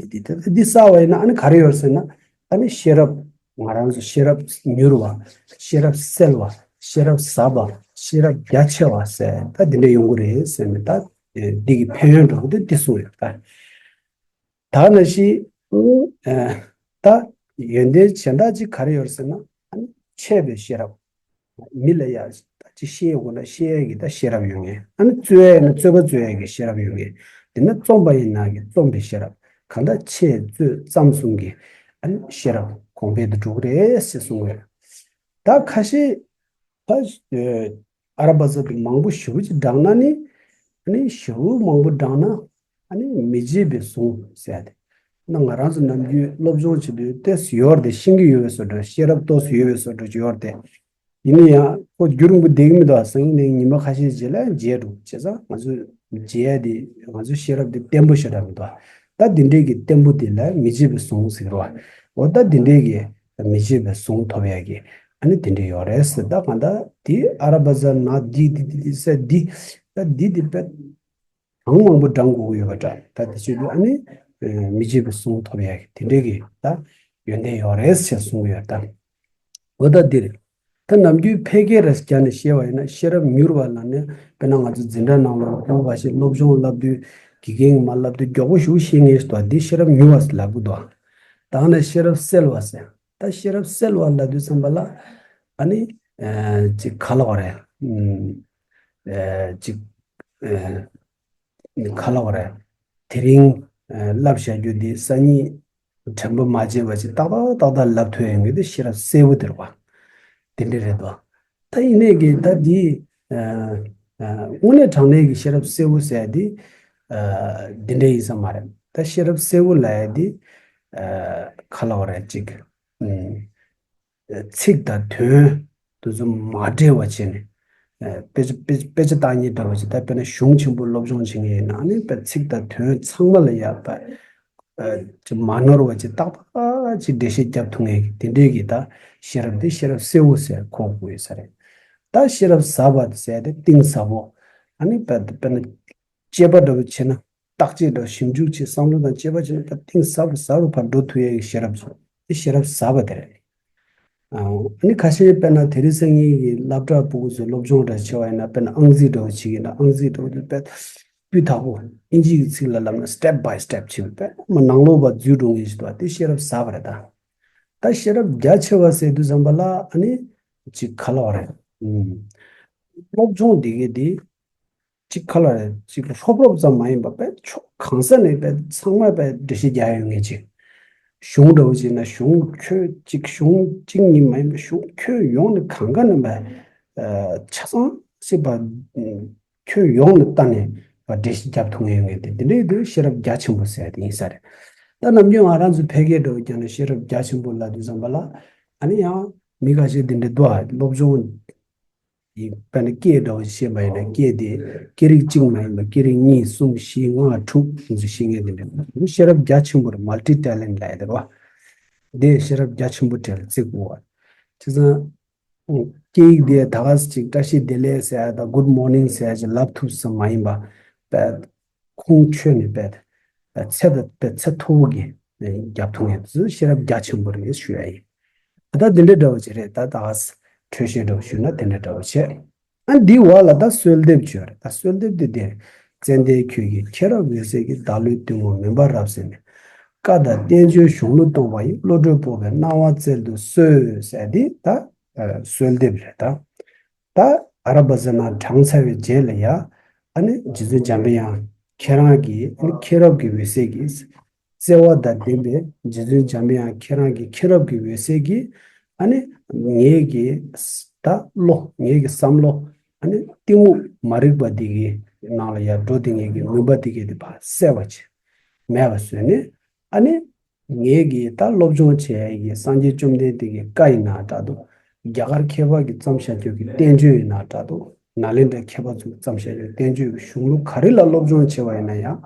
འདི་བསགས་པ་ཡིན་ན་ཨ་ནི་ག་རེ་ཡོད་ཟེར་ན། ཨ་ནི་ཤེས་རབ། ང་རང་ཚོ་ཤེས་རབ་མྱུར་བ། ཤེས་རབ་གསལ་བ། ཤེས་རབ་ཟབ་པ། ཤེས་རབ་རྒྱ་ཆེ་བ་ཟེར། ད་འདི་འདྲ་ཡོང་གི་རེད་ཟེར་ནས། ད་འདི་གི་ཕན་ཡོན་འདྲ་བོ་དེ་འདི་གསུངས་ཡོད་ད། ད་ནང་བཞིན། ཨ་ད་ཡོན་ཏན་གཞན་དག་ཅིག་ག་རེ་ཡོད་ཟེར་ན། ཨ་ནི་འཆད་པའི་ཤེས་རབ། མི་ལ་ཡ་ད་ཅིག་བཤད་དགོས་ན་བཤད་ཡས་ཀྱི་ད་ཤེས་རབ་ཡོད་མཁན། ཨ་ནི་རྩོད་ཡས་ན་རྩོད་པ་རྩོད་ཡས་ཀྱི་ཤེས་རབ་ཡོད་མཁན། དེ་ནས་རྩོམ་པ་ཡིན་ན་གི་རྩོམ་པའི་ཤེས་རབ། གང་ལྟར་འཆད་རྩོད་རྩོམ་གསུམ་གྱི་ཨ་ནི་ཤེས་རབ་གོང་འཕེལ་དུ་འགྲོ་གི་རེད་ཟེར་གསུངས་ཡོད། ད་ཁ་ཤས་ད་ཨ་ར་པ་ཙ་དེ་མང་པོ་ཞེ་པོ་ཅིག་བགྲངས་ན་ནི། ཨ་ནི་ཞེ་པོ་མང་པོ་བགྲངས་ན། ཨ་ནི་མི་བརྗེད་པའི་གཟུངས་ཟེར་ཏེ། ན་ང་རང་ཚོ་ནམ་རྒྱུན་སློབ་སྦྱོང་བྱེད་དུས་ཏོག་ཙམ་ཡོད་རེད་དེ། ཤེས་ཀྱི་ཡོད་པའི་བཟོ་འདྲ། ཤེས་རབ་ཏོག་ཙམ་ཡོད་པའི་བཟོ་འདྲ་ཅིག་ཡོད་རེད་དེ། ཡིན་ན་ཡང་ཁོ་རྒྱུན་རིང་པོ་བསྡད་ཀྱི་མི་འདུག། སང་ཉིན་ཉི་མ་ཁ་ཤས་རྗེས་ལ་བརྗེད་འགྲོ། བྱས་ཙང་ང་ཚོ་བརྗེད་ཡ་དེ། ང་ཚོའི་ཤེས་རབ་དེ་བརྟན་པོ་ཞེ་དྲག་མི་འདུག། ད་འདི་འདྲའི་གི་བརྟན་པོ་དེ་ལ་མི་བརྗེད་པའི་གཟུངས་ཟེར་གི་རེད་བ། འོ་ད་འདི་འདྲའི་གི་མི་བརྗེད་པའི་གཟུངས་ཐོབ་ཡ་གི་ཨ་ནི་དེ་འདྲ་ཡོད་རེད་ཟེར། ད་གང་ལྟར་དེ་ཨ་ར་པ་ཙ་ན་དྷཱིཿ་འདི་འདི་འདི་ཟེར་འདི། ད་འདི་འདི་དཔེ་གང་མང་པོ་བགྲང་དགོས་ཀྱི་ཡོད་པ་འདྲ། ད་དེ་ཚོའི་ཨ་ནི་མི་བརྗེད་པའི་གཟུངས་ཐོབ་ཡ་གི་དེ་འདྲའི་གི་ད་ཡོན་ཏན་ཡོད་རེད་ཟེར་གསུང་གི་ཡོད་ད། འོ་ད་འདིར། ད་ནམ་རྒྱུན་ཕལ་སྐད་ར་རྒྱག་ནས་བཤད་པ་ཡིན་ན། ཤེས་རབ་མྱུར་བ་ལ་ནི། དཔེར་ན་ང་ཚོ་འཛིན་གྲྭ་ནང་ལ་སློབ་པ་ཞིག་སློབ་སྦྱོང་བསླབ་དུས་དགེ་རྒན་གྱིས་མ་བསླབ་དུས་མགྱོགས་པོ་ཞིག་ཤེས་ངེས་ཤིག་འདུག། འདི་ཤེས་རབ་མྱུར་བ་ལབ་གི་འདུག། ད་ནི་ཤེས་རབ་གསལ་བ་ཟེར། ད་ཤེས་རབ་གསལ་བ་ལབ་དུས་ཙམ་པ་ལ། ཨ་ནི་ཨ་ཅིག་ག་ལབ་དགོས་རེད། ཨ་ཅིག་ཨ་ག་ལབ་དགོས་རེད། དེ་རིང་ཨ་བསླབ་བྱ་རྒྱུ་འདི་སང་ཉིན་དྲན་པ་མ་བརྗེད་པ་ཅིག་ཏག་ཏག་ཏག་ཏག་ལབ་ཐུབ་ཡོང་གི། འདི་ཤེས་རབ་གསལ་པོ་དེ་རེད་བ། དེ་འདྲ་རེད་དོ། ད་ཡིན་ནའི་གི་ད་འདི་ཨ་ཨ་དངོས་གནས་དྲང་གནས་ཀྱི་ཤེས་རབ་གསལ་པོ་ཟེར་ཡ་འདི་ཨ་འདི་འདྲ་ཡིན་ས་མ་རེད། ད་ཤེས་རབ་གསལ་པོ་ལབ་ཡ་འདི་ཨ་ག་ལབ་དགོས་རེད། ཅིག་ཨ་ཚིག་དང་དོན་དེ་ཚོ་མ་འབྲེལ་བ་བྱས་ནས། དཔེ་ཆ་དཔེ་དཔེ་ཆ་བཏང་མཁན་འདྲ་བོ་ཞིག་ད་དཔེར་ན་གཞུང་ཆེན་པོ་སློབ་སྦྱོང་བྱེད་མཁན་ཡིན་ན་ཨ་ནི་དཔེ་ཚིག་དང་དོན་ཚང་མ་ལ་ཡ་དཔེ་ཅིག་མ་ནོར་བ་ཅིག་ཏག་ཏག་ཅིག་འགྲེལ་བཤད་རྒྱབ་ཐུབ་མཁན་གྱི་དེ་འདྲའི་གི་ད་ཤེས་རབ་དེ་ཤེས་རབ་གསལ་བོ་ཟེར་གོ་དགོས་ཡོད་ས་རེད། ད་ཤེས་རབ་ཟབ་པ་ཟེར་དེ་གཏིང་ཟབ་པོ། ཨ་ནི་དཔེ་དཔེར་ན་དཔྱད་པ་འདྲ་བོ་བྱས་ན་བརྟག་དཔྱད་འདྲ་བོ་ཞིབ་འཇུག་བྱས་བསམ་བློ་དང་དཔྱད་པ་བྱས་ན་དཔེ་གཏིང་ཟབ་རུ་ཟབ་རུ་ཕར་འགྲོ་ཐུབ་ཡས་ཀྱི་ཤེས་རབ་ཚོ་དེ་ཤེས་རབ་ཟབ་པ་དེ་རེད། ཨ་ནི་ཁ་ཤས་དཔེར་ན་དེ་རིང་སང་ཉིན་གྱི་སློབ་གྲྭ་ཕྲུ་གུ་ཚོས་སློབ་སྦྱོང་འདྲ་བྱེད་པ་ཡིན་ན་དཔེར་ན་ཨང་རྩིས་འདྲ་བོ་བྱེད་ཀྱི་ཡིན་ན་ཨང་རྩིས་འདྲ་བོ་དེ་དཔེ་སྤུས་དག་པོ་ཨིན་ཇིའི་ཚིག་ལ་ལབ་ན་step by step་བྱེད་པའི་དཔེ་མ་ནང་ལོགས་པ་འཛུལ་འགྲོ་ངེས་ཤིག་འདུག་དེ་ཤེས་རབ་ཟབ་པ་རེད་ད། ད་ཤེས་རབ་རྒྱ་ཆེ་བ་ཟེར་དུས་ཙམ་པ་ལ་ཨ་ནི་ཅིག་ག་ལབ་རེད། ཨུམ། སློབ་སྦྱོང་འདི་གའི་འདི་ཅིག་ག་ལབ་རེད་ཅིག་ཧྲོབ་ཧྲོབ་ཙམ་མ་ཡིན་པ་དཔེ་ཕྱོགས་གང་ས་ནས་དཔེ་ཚང་མ་དཔེ་འགྲེལ་བཤད་རྒྱག་ཡོད་ངེས་ཅིག་གཞུང་འདྲ་བོ་ཅིག་ན་གཞུང་ཁྱོན་གཅིག་གཞུང་གཅིག་གཉིས་མ་ཡིན་པ་གཞུང་ཁྱོན་ཡོངས་ནས་གང་ག་ནས་པ་ཆ་ཚང་སྲིད་པ་ཁྱོན་ཡོངས་ནས་ལྟ་ནས་པ་འགྲེལ་བཤད་རྒྱབ་ཐུབ་ངེས་ཡོད་ངེས་དེ་འདི་འདྲའི་དུ་ཤེས་རབ་རྒྱ་ཆེན་པོ་ཟེར་དེ་ཡིན་ས་རེད། ད་ནམ་རྒྱུན་ང་རང་ཚོ་ཕལ་སྐད་འདྲ་བོ་རྒྱག་ན་ཤེས་རབ་རྒྱ་ཆེན་པོ་ལབ་དུས་ཙམ་པ་ལ་ཨ་ནི་ཡང་མི་ཁ་ཤས་འདི་འདྲ་འདུག་ཨ་སློབ་སྦྱོང་ཡིན་པ་ནི་སྐད་འདྲ་བོ་ཞིག་བཤད་པ་ཡིན་ན་སྐད་དེ་སྐད་རིགས་གཅིག་མ་ཡིན་པ་སྐད་རིགས་གཉིས་གསུམ་བཞི་ལྔ་དྲུག་སུམ་ཅུ་བཤད་མཁན་དེ་འདྲ་ཤེས་རབ་རྒྱ་ཆེན་པོ་རེད། མལ་ཊི་ཊེ་ལེན་ཊི་ལབ་ཡ་དེ་རེད་བ། དེ་ཤེས་རབ་རྒྱ་ཆེན་པོ་གྲས་ལ་བརྩི་དགོས་བ། བྱས་ཙང་སྐད་ཡིག་དེ་ད་ག་ཅིག་བཀྲ་ཤིས་བདེ་ལེགས་ཟེར་ཡ་དང་good morning་ཟེར་ཡ་ཅིག་ལབ་ཐུབ་ས་མ་ཡིན་པ་པས་ཁོང་ཆོས་ནི་པས་ཚད་དང་པས་ཚད་མཐོ་བོ་གི་རྒྱབ་ཐུང་ཡིན་ཚུལ་ཤེས་རབ་རྒྱ་ཆེན་པོ་རེད་ཞུ་ཡ་ཡིན། ད་ལྟ་འདི་འདྲ་འདྲ་བོ་ཅིག་རེད། ད་ད་ག་འཕྲོས་བཤད་འདྲ་བོ་ཞུས་ན་དེ་འདྲ་འདྲ་བོ་བྱས། ཨ་འདི་བ་ལ་ད་གསོལ་འདེབས་བརྗོད་རེད། ད་གསོལ་འདེབས་འདི་འདིར་ཙན་དན་ཁྱོད་ཀྱི་མཁྱེན་རབ་འོད་ཟེར་གྱིས། བདག་བློའི་གཏི་མུག་མུན་པ་རབ་བསལ་ནས། བཀའ་དང་བསྟན་བཅོས་གཞུང་ལུགས་སྟོང་པ་ཡི། བློ་གྲོས་སྤོབས་པའི་སྣང་བ་སྩལ་དུ་གསོལ་ཟེར་འདི་ད་གསོལ་འདེབས་རེད་ད། ད་ཨ་ར་བ་ཟ་ན་བགྲངས་ཚར་བའི་རྗེས་ལ་ཡ། ཨ་ནི་རྗེ་བཙུན་འཇམ་པའི་དབྱངས་ཁྱེད་རང་གི་ཨ་ནི་མཁྱེན་རབ་ཀྱི་འོད་ཟེར་གྱིས། བརྩེ་བ་དང་ལྡན་པའི་རྗེ་བཙུན་འཇམ་པའི་དབྱངས་ཁྱེད་རང་གི་མཁྱེན་རབ་ཀྱི་འོད་ཟེར་གྱིས། ཨ་ནི་ངེད་ཀྱི་ད་བློ་ངེད་ཀྱི་བསམ་བློ་ཨ་ནི་གཏི་མུག་མ་རིག་པ་འདི་གི་ནང་ལ་ཡ་འགྲོ་དེ་ངེད་ཀྱི་མུན་པ་འདི་གི་དེ་ཕར་བསལ་བ་བྱས་མེད་པ་བཟོས་ནས་ཨ་ནི། ངེད་ཀྱིས་ད་སློབ་སྦྱོང་བྱེད་ཡ་གི་སངས་རྒྱས་བཅོམ་ལྡན་འདས་ཀྱི་བཀའ་ཡིན་ན་འདྲ་འདུག་རྒྱ་གར་མཁས་པ་གིས་བརྩམས་བཞག་རྒྱུ་གི་བསྟན་བཅོས་ཡིན་ན་འདྲ་འདུག་ནཱ་ལེནྡྲ་མཁས་པ་ཚོས་བརྩམས་བཞག་རྒྱུ་བསྟན་བཅོས་ཀྱི་གཞུང་ལུགས་ག་རེ་ལ་སློབ་སྦྱོང་བྱེད་པ་ཡིན་ན་ཡང་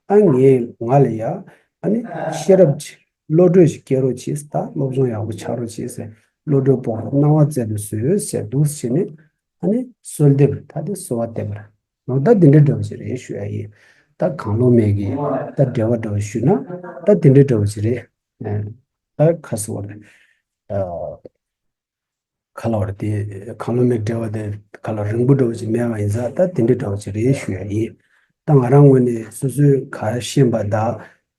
ཨ་ངས་ང་ལ་ཡ་ཨ་ནི་ཤེས་རབ་ཅིག་བློ་གྲོས་ཤིག་སྐྱེ་རོགས་གྱིས། ད་སློབ་སྦྱོང་ཡག་པོ་ཆགས་རོགས་གྱིས་ཟེར་བློ་གྲོས་སྤོབས་པ་སྣང་བ་སྩལ་དུ་གསོལ་ཟེར་འདུག་ཟེར་ནས་ཨ་ནི་གསོལ་འདེབས་ད་དེ་གསོལ་བ་འདེབས་པ་རེད། ནོར་ད་འདི་འདྲ་འདྲ་བོ་ཞིག་རེད་ཞུ་ཡ་ཡིན། ད་གང་བློ་མེད་ཀྱི་ད་འགྲེལ་བ་འདྲ་བོ་ཞུས་ན་ད་འདི་འདྲ་འདྲ་བོ་ཞིག་རེད། ཨ་ད་ཁ་སོ་རེད། ཨ་ག་ལ་བར་དེ་གང་བློ་མེད་འགྲེལ་བ་དེ་ག་ལ་རིང་པོ་འདྲ་བོ་ཞིག་མེད་པ་ཡིན་ཙང་ད་འདི་འདྲ་འདྲ་བོ་ཞིག་རེད་ཞུ་ཡ་ཡིན། ད་ང་རང་ངོས་ནས་སོ་སོས་ག་རེ་ཤེས་པ་ད་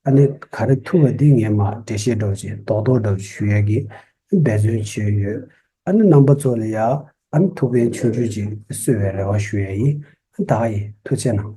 ཨ་ནི་ག་རེ་ཐུབ་པ་འདི་ངས་མ་འགྲེལ་བཤད་འདྲ་བོ་ཞིག་རྡོག་རྡོག་འདྲ་བོ་ཞིག་ཞུ་ཡ་གི་འབད་བརྩོན་བྱས་ཡོད། ཨ་ནི་རྣམ་པ་ཚོ་ལ་ཡ་ཨ་ནི་ཐུགས་ཕན་ཆུང་ཆུང་ཅིག་གསོས་པའི་རེ་བ་ཞུ་ཡ་ཡིན། ཨ་ད་ག་ཡིན། ཐུགས་རྗེ་གནང་།